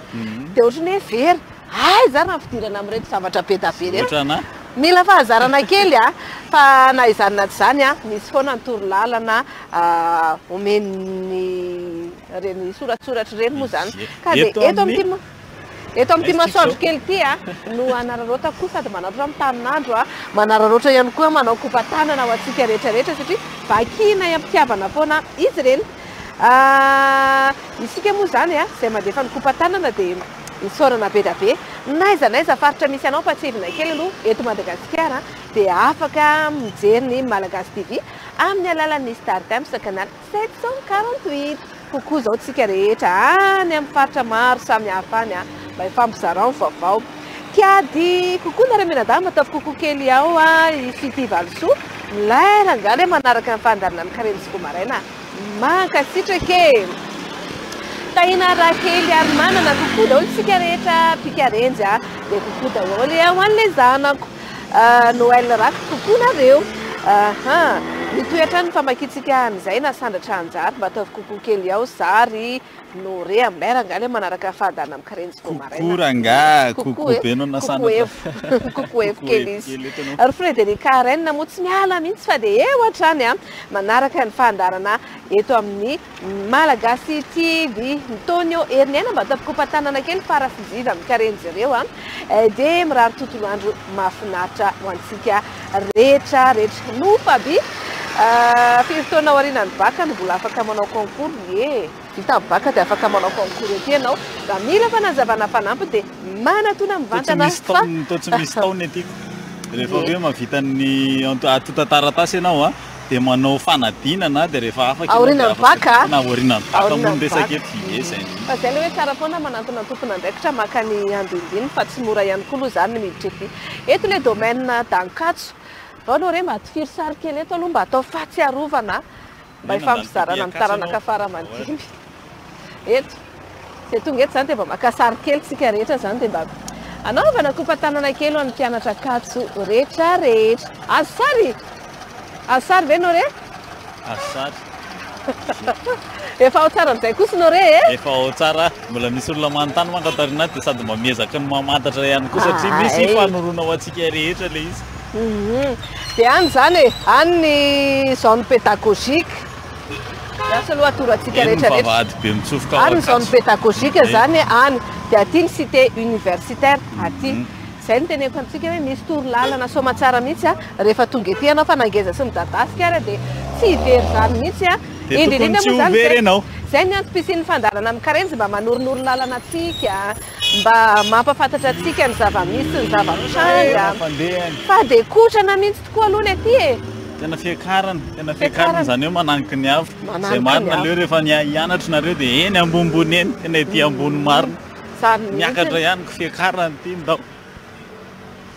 dia ohatran'ny hoe very. Aiza raha ny fidirana amin'ireto zavatra be da be ireto. Ohatrana. Mila fahazarana kely, fa na izany na tsy izany, misy foana ny torolalana omen'ny ireny soratsoratra ireny moa zany. Ka dia Eto eto amin'ity amin'ny eto amin'ity Aiza masoandro tsika kely ity, no hanararaota koa sady manararaotra amin'ny tanin'andro, manararaotra ihany koa manao kopa-tanana ho antsika rehetra rehetra satria vakiana am-pitiavana foana izy ireny. Isika moa zany, izay mandefa ny kopa-tanana dia isaorana be da be. N'aiza n'aiza faritra misy anao fa tsy hevina kely aloha eto Madagasikara dia afaka mijery ny Malagasy TV amin'ny alalan'ny Star Times canal 748. Kokoa izao tsika rehetra any amin'ny faritra maro samy hafa any, mba hifampizarao ny vaovao. Kiady kokoa nareo mianadahy, mba ataovy kokoa kely ao, i Fity Valosoa. Milay rangahy ilay manaraka ny fandaharana ny Karenjy vao maraina. Mankasitraka e! Tahina Rakely ary manana kokoa daholo tsika rehetra mpikarenjy, dia kokoa daholo ho an'ilay zanako. Noël Raky kokoa nareo. Aha. Mitohy hatrany ny famakiantsika an'izay nasandratra anjary. Mba ataovy coucou kely ao zary Nore aminay rangahy ilay manaraka fahadana amin'ny karenjy vao maraina. Coucou rangahy, Coucou coucou e. be no Coucou nasandratra. evo. Coucou evo Coucou kely evo izy. kely eto ianao. Ry Frédéric Rennes moa tsy miala mihitsy fa dia eo hatrany a, manaraka ny fandaharana eto amin'ny Malagasy TV. Antonio Heriniaina mba ataovy kopa-tanana kely fara sy jiva amin'ny karenjy ireo a. Dia mirary tontolo andro mahafinaritra ho antsika rehetra rehetra. No Fabi, firy taona aorianan'ny bac no mbola afaka manao concours? Ie, vita ny bac dia afaka manao concours ety ianao. Raha mila fanazavana fanampiny dia manatona mivantana fa. Toa tsy misy taona ety. Rehefa hoe mahavita ny antontan-taratasy ianao a, dia manao fanadinana dia rehefa afaka ianao dia Aorianan'ny afaka bac a. Na aorianan'ny bac moa Aorianan'ny ny resaka bac. eto, ie izay mihitsy. Fa izay ilay hoe tsara foana manantona ny tompon'andraikitra maka ny andindiny fa tsy mora ihany koa aloha izany ny miditra ety. Eto ilay domaine d'Ankatso. Vao anao re mba tifiro sary kely eto aloha mba atao fahatsiarovana mba hifampizarana amin'ny taranaka fara aman-dimby. Eto. Izay tonga eto izany dia mba maka sary kely tsika rehetra izany dia mba anaovana kopa-tanana kely ho an'ny mpianatra Ankatso rehetra rehetra. Azo sary? Azo sary ve Nore? Azo sary. Efa ao tsara amin'izay kosa Nore e? Efa ao tsara. Mbola misy olona manontany manko ato aoriana dia sady mba miezaka ny mamantatra ihany koa satria misy fanorona ho antsika rehetra ilay izy. Dia any izany e, any ny zone pédagogique. Lasa aloha atoro antsika Eny ny rehetra rehetra. vavahady be mitsofoka ao Any ny zone Ankatso. pédagogique izany any. Dia aty ny cité universitaire aty. Izay no teneniko amintsika hoe misy toro lalana soamatsara mihitsy a, rehefa tonga ety ianao fa na ngeza sy midadasika ary dia tsy very izany mihitsy a. Dia tokony tsy ho very ianao. Izay ny antom-pisian'ny fandaharana amin'ny karenjy mba manoronoro lalana antsika, mba mampahafantatra antsika ny zava-misy sy ny zava-mitranga. Fa dia kotrana mihitsy tokoa aloha ny aty e. Tena fiakarana, tena fiakarana izany hoe mananiky ny avo. Izay marina aleo rehefa hianatra nareo dia eny ambonimbony eny, tena ety ambony marina. Zany mihitsy. Miakatra ihany ko fiakarana ity ndao.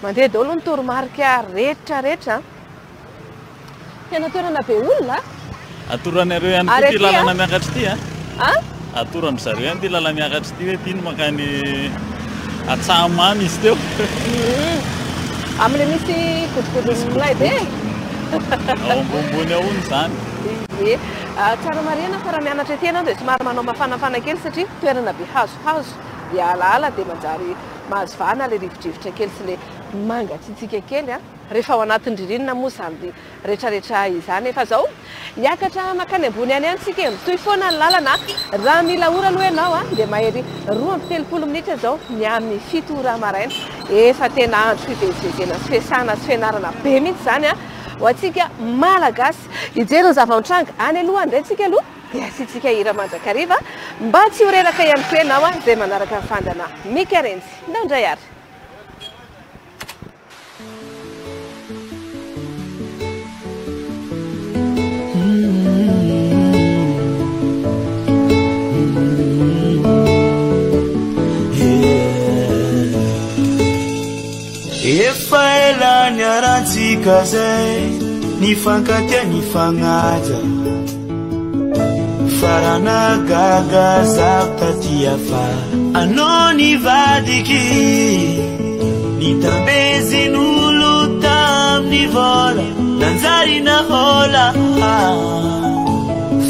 Mandeha daholo ny toromarika rehetra rehetra. Tena toerana be olona. Atoranareo ihany koa Ary ity aty a? lalana miakatra ity a. A? Atoran-dry zareo ihany ity lalana miakatra ity hoe ity no mankany Antsahamamy izy teo. Amin'ilay misy godrogodro milay be. Ao ambonimbony ao hono izany. Ie. Tsara marihina fa raha mianatra ety ianao dia somary manao mafanafana kely satria toerana be hazohazo dia alaala dia manjary mahazo vahana ilay rivodrivotra kely sy ilay mangatsiatsiaka kely a. Rehefa ao anatin'ny ririnina moa izany rehetrarehetra izany. Efa izao hiakatra mankany ambony any ihany isika e. Mitohy foana ny lalana. Raha mila ora aloha ianao dia mahery 32 minitra izao ny amin'ny 7 ora maraina. Efa tena andro fivezivezena sy fiasana sy fianarana be mihitsy izany ho antsika Malagasy. Hijery ny zava-mitranga any aloha indray isika aloha dia asiantsika hira mandrakariva mba tsy ho reraka ihany koa ianao izay manaraka ny fandana Mika Renjy. Ndao indray ary. Efa ela niarantsika zay, nifankatia nifagnaja. Fa raha nahagaga zaho taty afara, anao nivadiky. Nitambezin'olo tamin'ny vola, nanjary nahola.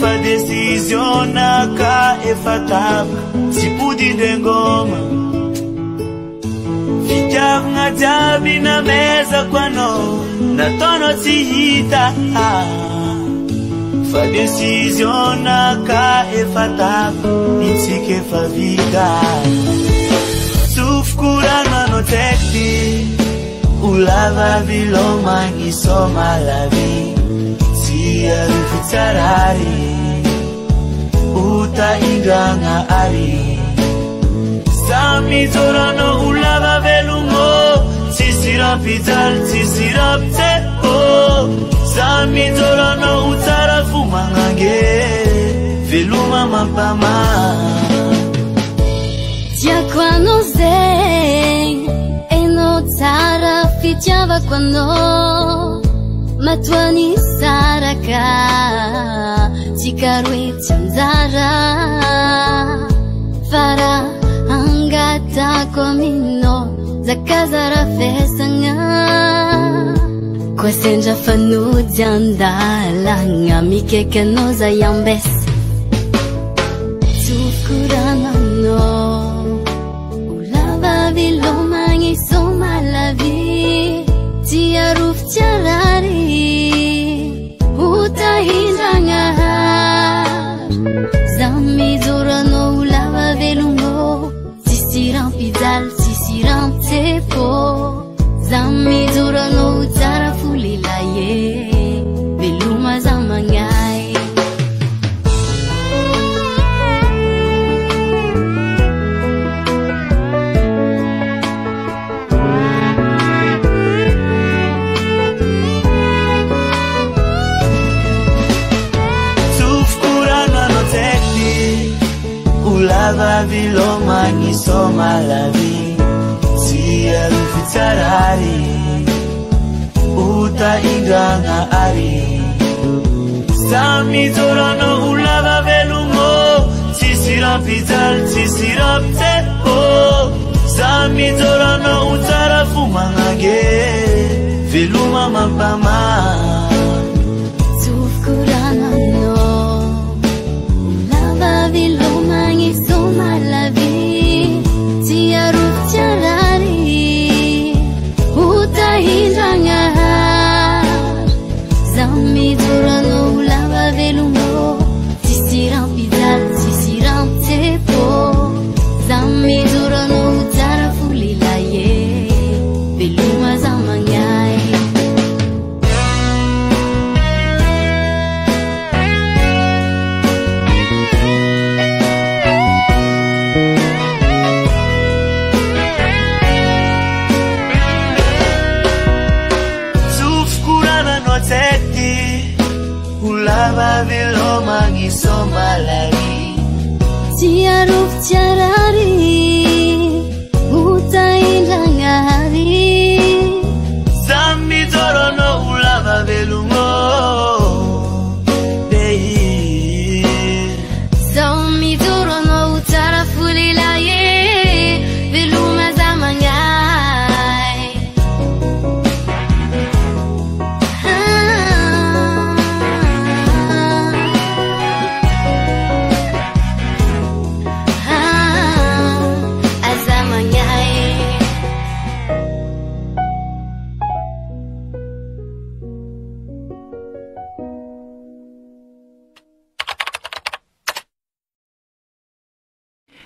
Fa décision naka efa tapaka, tsy pody ndray ngoma. Fitiavagna jiaby namezako anao, nataonao tsy hita. Fa décision naka efa tapaka, nitsika efa vita. Tsofiko rano anao tsekty, ho lava viloma gnisoma la vie. Tsy arofy tsarary, ota indragna ary. Samy joranao ho lava velomo, tsisy rampijaly, tsisy rampitseko. Samy joranao ho tsara fo magnange, veloma mampama. Tiako anao zay, enao tsara fitiavako anao. Matoa nisaraka, tsika roe tsy anjara. Fa raha angatako aminao, zakazara fesagna. Koa sendra fanojy an-dalagna mikaiky anao zay ambesa. Tsofiko rano aminao, ho lava velomagny somalavy. Tsy arofo tsy arary, ho tahindragnahary. Za mijoro anao ho lava velomô, tsisy rampijaly, tsisy rampitsepo. Za mijoro anao ho tsara fo lehilahy e, veloma za magnay. Tsofiko rano anao tsaiky, ho lava velomagny somalavy. Tsy arofo tsarary, ho tahindragnahary. Samy mijoro anao ho lava velomo, tsisy rampijaly, tsisy rampitsepo. Samy mijoro anao ho tsara fo magnange, veloma mampama. Tsofiko rano aminao, ho lava velomagny somalavy. Tsy arofo tsy arary, ho tahindragnahary. Za mijoro anao ho lava velomo, tsisy rampijaly, tsisy rampitsepo. Za mijoro anao ho tsara fo lehilahy e, veloma za magnay. Tsofiko rano anao tsaiky, ho lava velomagny somalavy. Tsy arofo tsy arary, ho tahindragnahary. Samy mijoro anao ho lava velomo, bei. Samy mijoro anao ho tsara fo lehilahy e, veloma za magnay. Aza magnay.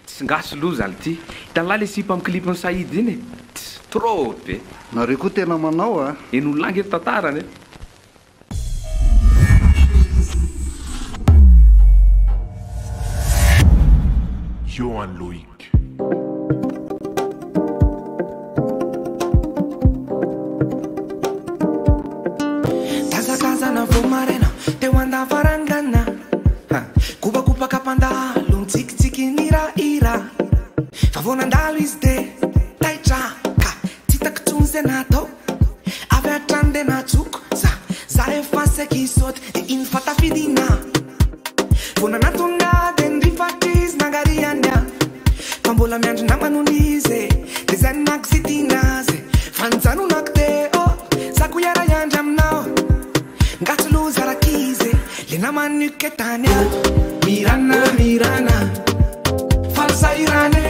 Tsy ngasy loza ity. Hitan'lahy le sipa amin'ny clip-n'i Saïd iny e. Tsy trop be. Nareo koa tena manao a. Eny olona ange tantarany e. Johan Loïc. Tazakazana vao maraina teo an-davarangana. Ha, kopakopaka mpandalo mitsikitsiky ny rahira. Fa vao nandalo izy de taitra ka tsy hitako intsony izay natao. Avy hatrany de natsoko za, za efa saiky hisaoty de iny fa tafidina. Vao nanatona de nirifatra izy nangariany ahy. Fa mbola miandry namana hono izy e, de zay no nankisitina azy. Fa nijanonako teo, za koa hiara-hiandry aminao. Ngatsy loza rankizy e, le namany noketany ahy. Mirana, mirana, faly sahirana e.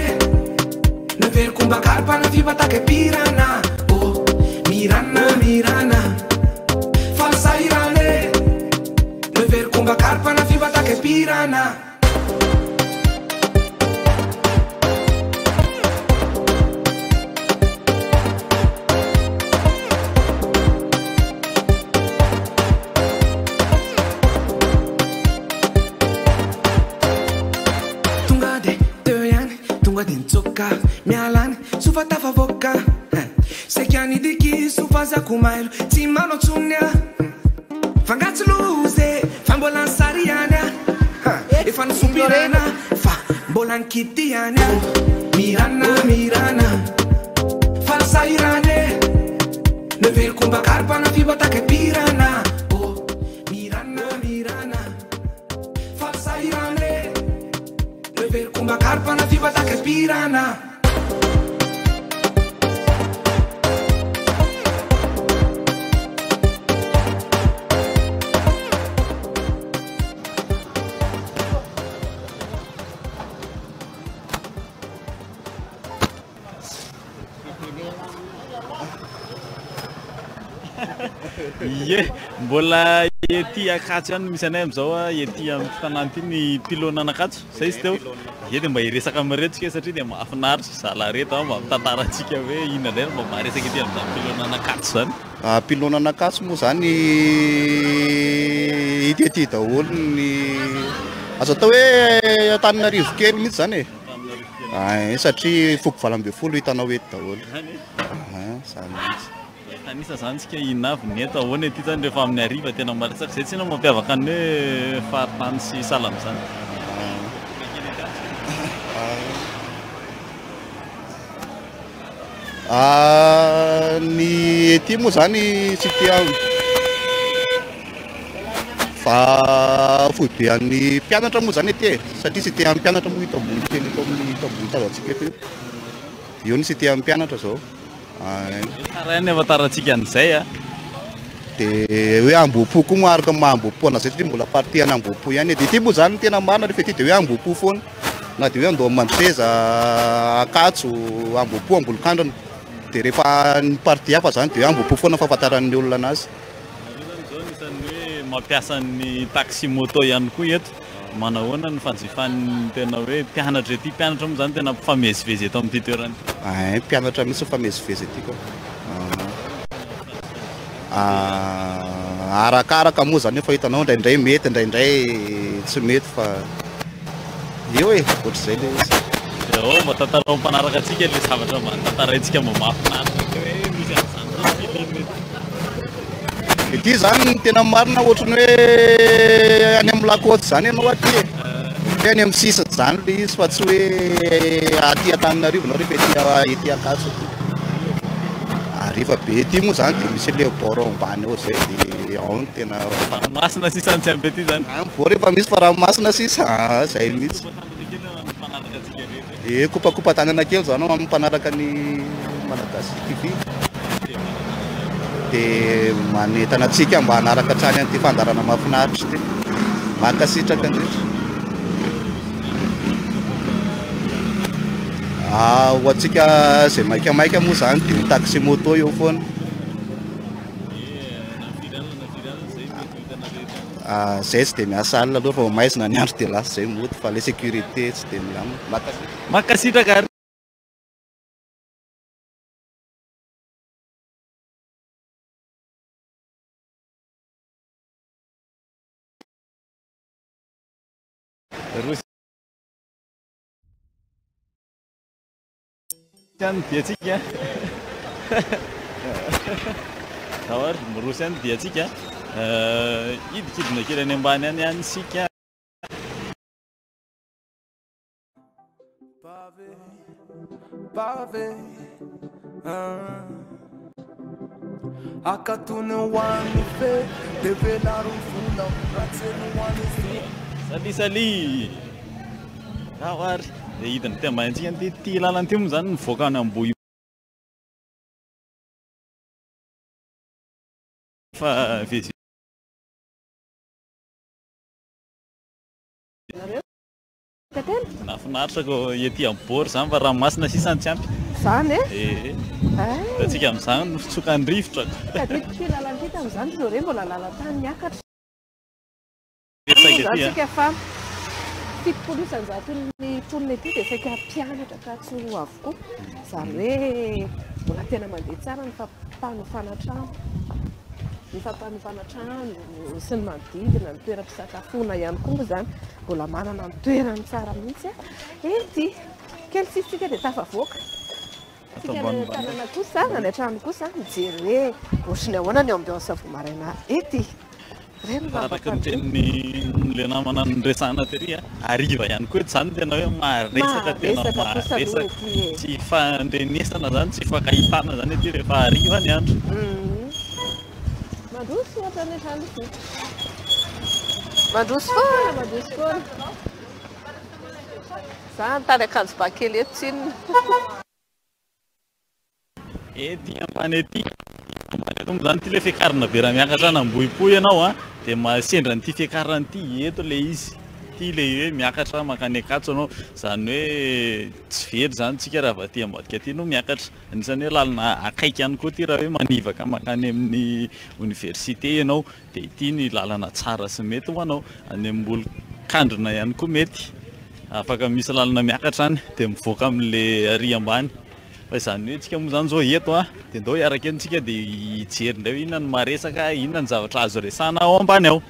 Naveriko mba karipana fibataka pirana. Oh, mirana, mirana, faly sahirana e. Naveriko mba karipana fibataka pirana. Tonga de teo ihany, tonga de nitsoka miala any, sofa tafavoaka. Saika nidiky sofa zako mailo, tsy manao intsony aho. Fa nga tsy loza e, fa mbola nisary ihany aho. Efa nisompirana, fa mbola nikidy ihany aho. Mirana, mirana, fa nisahirana e. Neveriko mba karipana fibataka pirana. Oh, mirana, mirana, fa nisahirana e. Neveriko mba karipana fibataka pirana. Ie, mbola ety Ankatso ihany no misy anay amin'izao, ety amin'ny tanàna ity ny pylône an'Ankatso, zay izy teo. Ie, dia mba hiresaka amin'ireto isika satria dia mahafinaritra zalahy ireto mba mitantara antsika hoe inona indray no mba maharesaka ety amin'izany pylône an'Ankatso izany. Pylône an'Ankatso moa izany hita ety daholo ny, azo atao hoe Antananarivo kely mihitsy izany e. Ay, satria foko 18 hitanao eto daholo. Izany mihitsy. Hitanisa izany tsika inona avy ny eto, ahoana ety izany rehefa amin'ny hariva tena maresaka. Izay tsinona mampiavaka ny hoe faritany sy sahala amin'izany. Ny ety moa izany tsy tia fa foibe an'ny mpianatra moa izany ety e, satria cité an'ny mpianatra moa ito ambony kely ito amin'ny ito ambony tazantsika eto io. Eo ny cité an'ny mpianatra izao. Tsara ihany ny ahafantarantsika an'izay a. Dia hoe Ambohipo koa moa araka ny maha Ambohipo an'izay satria mbola partie an'i Ambohipo ihany e. Dia ity moa izany no tena marina rehefa ety dia hoe Ambohipo foana. Na dia hoe Andohamandroseza, Ankatso, Ambohipo, Ambolokandrana. Dia rehefa ny partie hafa izany dia hoe Ambohipo foana ny fahafantaran'ny olona anazy. Nareo izany izao anisan'ny hoe mampiasa ny taxi moto ihany koa eto. Manahoana ny fanjifan'ny tena hoe mpianatra ety? Mpianatra moa izany tena mpifamezivezy eto amin'ity toerana ity. Ein, mpianatra mihitsy mifamezivezy ety ka. Arakaraka moa izany fa hitanao indraindray mety indraindray tsy mety fa eo e, ohatr'izay ilay izy. Dia ao mba tantarao mpanaraka antsika ilay zavatra mba tantaraintsika mba mahafinaritra kely hoe misy an'izany koa ny feeling eto. Ity izany ny tena marina ohatran'ny hoe any amin'ny la côte izany ianao aty e. Hoe any amin'ny sisiny izany ilay izy fa tsy hoe aty Antananarivo ianao rehefa ety ety Ankatso aty. Hariva be ety moa izany dia misy ilay bord ao ambany ao izay dia ao no tena. Ranomasina sisa no tsy ampy aty izany. Bord efa misy fa ranomasina sisa, izay mihitsy. Dia kopakopa-tanana kely izany ho an'ny mpanaraka ny Malagasy TV. Dia manentana antsika mba hanaraka hatrany an'ity fandaharana mahafinaritra ity. Mankasitraka indrindra. Ah, ho antsika izay maikamaika moa izany dia ny taxi moto eo foana. Zay tsy dia miasa alina aloha fa vao maizina ny andro dia lasa zay mody fa le sécurité tsy dia milamina. Mankasitraka. Mankasitraka ary. Rosia any dia antsika. Zao ary miroso ihany dia antsika. Hidikidina kely any ambany any ihany isika. Pavé, pavé, ah. Akatony ho an'ny fe, de velaro ny fonao, raha tsy ho an'ny fe. Sali sali! Zao ary, dia hidina aty ambany antsika ity, ity lalana ity moa izany mivoaka any Ambohipo fa vezivezy. Nahafinaritra ko ety amin'ny bord izany fa ranomasina sisa no tsy ampy. Izany e? Ee. Hitantsika amin'izany ny fitsokan'ny rivotra. Tadidiko ity lalana ity tamin'izany ry zareo mbola lalan-tany miakatra. Betsaka ety Izany tsika fa 70% ny mponina ety dia saika mpianatra Ankatso avokoa. Izany hoe mbola tena mandeha tsara ny fampanofana trano. Ny fampanofana trano sy ny manodidina, ny toeram-pisakafoana ihany koa moa izany mbola manana ny toerany tsara mihitsy ety. Kely sisa tsika dia tafavoaka. Tsika any an-tanàna kosa, any an-trano kosa mijery hoe ohatry ny ahoana ny ambiance vao maraina ety. Ireny no Araka ny tenin'ilay namana niresahana tery, hariva ihany koa eto izany tena hoe maharesaka tena maharesaka. Tsy ifandrenesana izany, tsy ifankahitana izany ety rehefa hariva ny andro. Mandroso hatrany hatrany isika. Mandroso foana, mandroso foana. Za nitady akanjo ba kely eto tsinona. Ety ambany ety, ambany eto moa izany ity ilay fiakarana be raha miakatra any Ambohipo ianao an, dia sendra an'ity fiakarana ity eto ilay izy. Ity ilay hoe miakatra mankany Ankatso ianao. Izany hoe tsy very izany tsika raha avy aty ambadika aty no miakatra. Anisan'ny hoe lalana akaiky ihany koa ity raha hoe manivaka mankany amin'ny oniversite ianao dia ity ny lalana tsara sy mety ho anao. Any Ambolokandrina ihany koa mety. Afaka misy lalana miakatra any dia mivoaka amin'ilay ary ambany. Fa izany hoe tsika moa izany izao eto an, dia ndao hiaraka eto tsika dia hijery indray hoe inona no maharesaka, inona ny zavatra azo resahana ao ambany ao.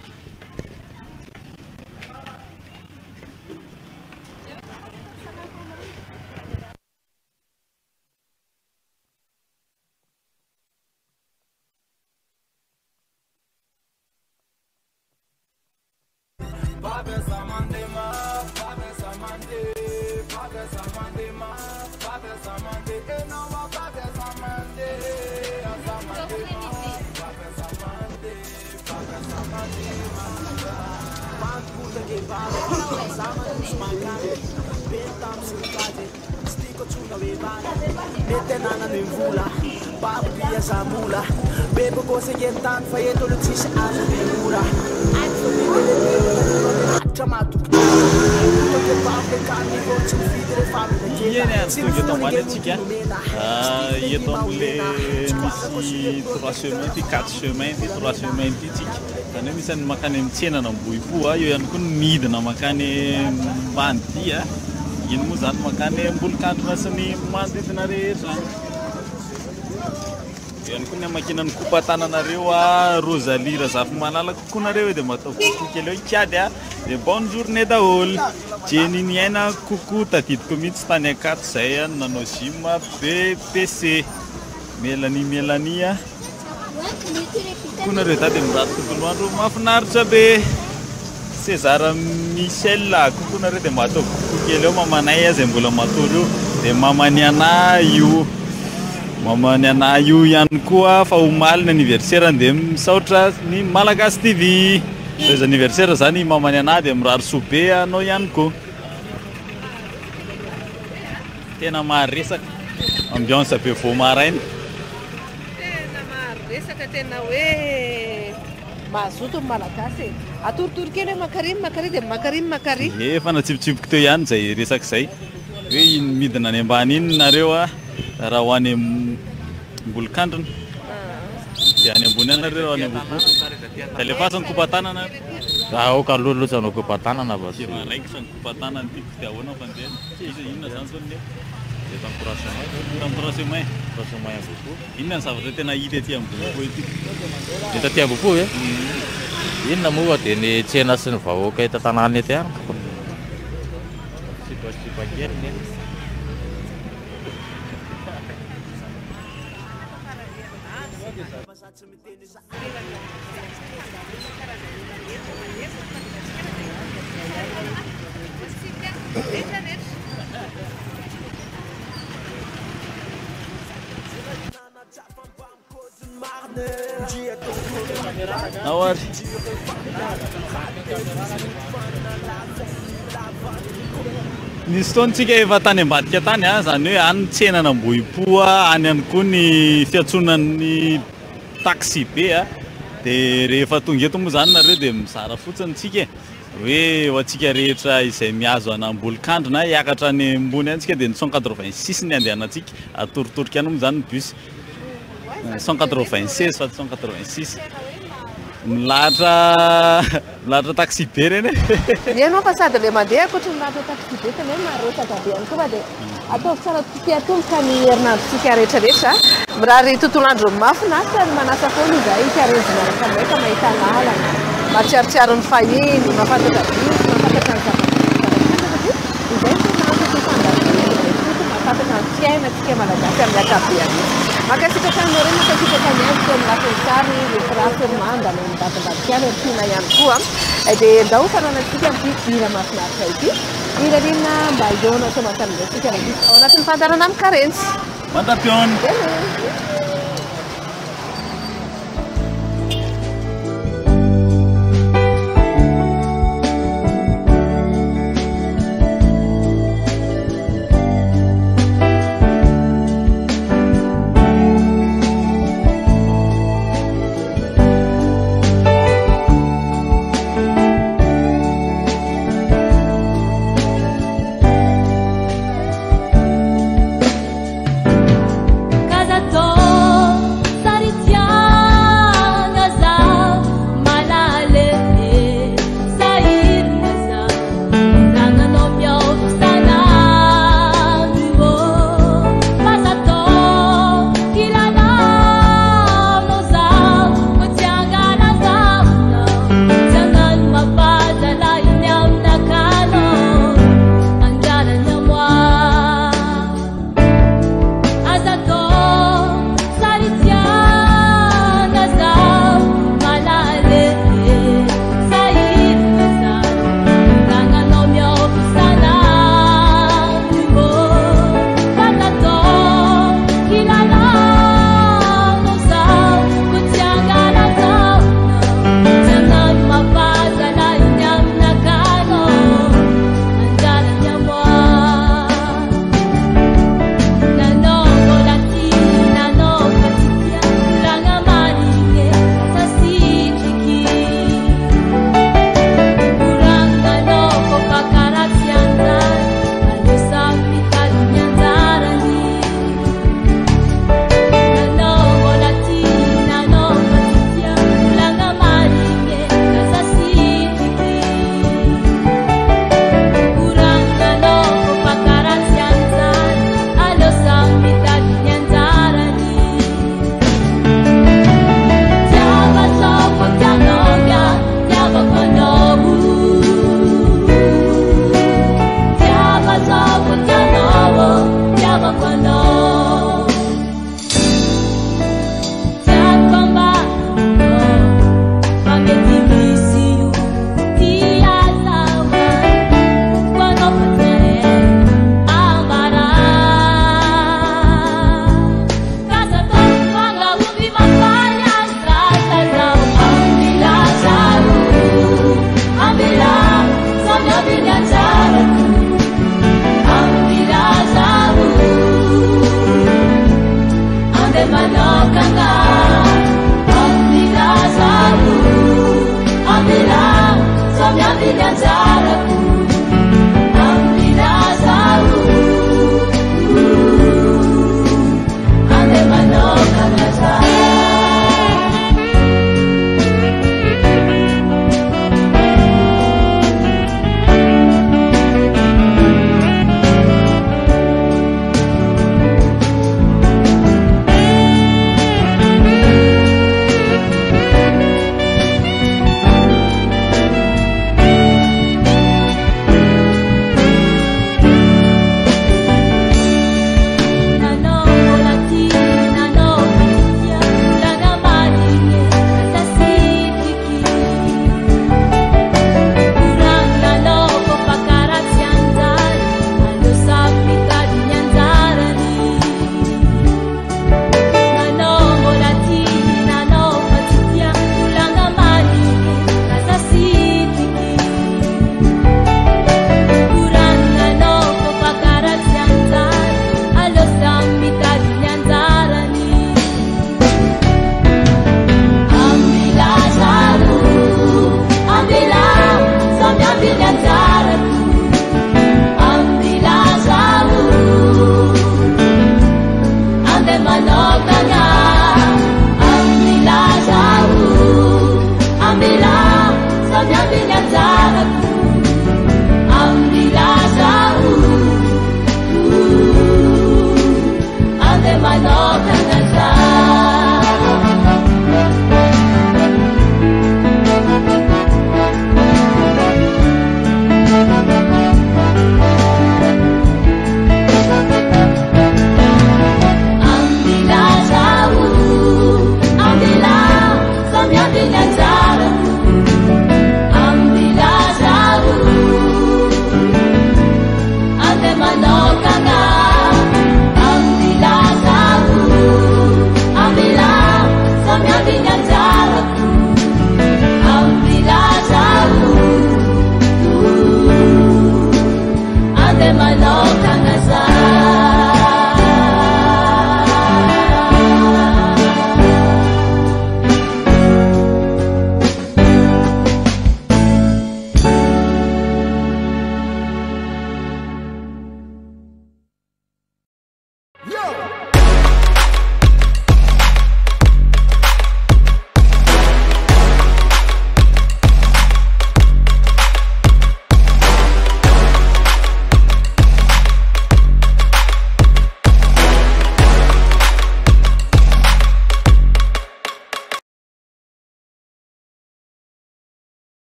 Eny ary tonga eto ambany antsika eto amin'le misy trois chemins ty quatre chemins ty trois chemins ty tsika izany hoe misy ny mankany amin'ny tsenan'Ambohipo eo ihany koa ny midina mankany Mandia iny moa izany mankany Ambolokandrina sy ny manodidina rehetra eo ihany koa ny hamakiana ny kopa-tananareo a Rosalie Razafimalala kokoa nareo e dia mba ataovy coucou kely eo Kiady a dia bonne journée daholo Jenny Niaina coucou tadidiko mihitsy tany Ankatso izay a nanao gym BPC Melanie Melanie a Koa nareo dahy dia mirary tontolo andro mahafinaritra be. César Michel coucou nareo dia mba ataovy coucou kely eo mamanay izay mbola matory io dia mamany anah io mamany anah io ihany koa fa omaly ny anniversaire dia misaotra ny Malagasy TV. Joyeux anniversaire zany mamany anah dia mirary soa be anao ihany koa. Tena maharesaka ambiance be vao maraina. Tena maharesaka tena hoe mazoto ny Malagasy e. Atorotoro kely hoe makary makary dia makary makary. Ie, efa natsipitsipiko teo ihany izay resaka izay. Hoe iny midina any ambany iny nareo a, raha ho any Ambolokandrina. Dia any ambony any nareo raha any Ambohipo. Dia alefaso ny kopa-tanana. Aoka aloha aloha tsy hanao kopa-tanana fa tsy. Dia maraikitra ny kopa-tanana tiako dia ahoana ny fandehany? Iza inona izany zao ny eto? Eto amin'ny trois chemins. Eto amin'ny trois chemins. Trois chemins Ambohipo. Inona ny zavatra tena hita ety Ambohipo ety? Hita aty Ambohipo ve? Inona moa fa dia ny tsena sy ny vahoaka eto an-tanàna eto ihany. Sipasipa kely ny eto. Ao ary. Nisy fotoana tsika efa tany ambadika tany, izany hoe any ny tsenan'Ambohipo, any ihany koa ny fiantsonan'ny taxi be a, dia rehefa tonga eto moa izany nareo dia mizara fotsiny tsika e, hoe ho antsika rehetra izay mihazo an'Ambolokandrina hiakatra any ambony any tsika dia ny 186 ny andehanantsika, atoritorika any moa izany ny bus, 196 fa tsy 186, milahatra milahatra taxi be ireny e. Ianao fa sady le mandeha ankoatry ny milahatra taxi be tena hoe marotsaka be ihany koa fa dia Ataovy tsara topiatomboka ny herinandrontsika rehetra rehetra. Mirary tontolo andro mahafinaritra ary manasa foana izahay hikarenjy miaraka aminay ka mahita lalana, mahatsiarotsiaro ny fahiny, mahafantatra biby, mahafantatra ny zava-misy zava-mitranga satria izay no tena anton'ity fandaharana ity dia tokony mahafantatra ny fiainantsika Malagasy amin'ny ankapobeany mihitsy. Mankasitraka an'i Lorraine, mankasitraka an'i Andry teo amin'ny lafiny sary, ry Frasy, ry Manda, any ambadimbadika any, ry Tiana ihany koa. Dia ndao ho faranantsika amin'ity hira mahafinaritra ity. Irariana mba hihaona soamantsara indray isika rahampitso ao anatin'ny fandaharana Mikarenjy. Mandra-pihaona. Veloma.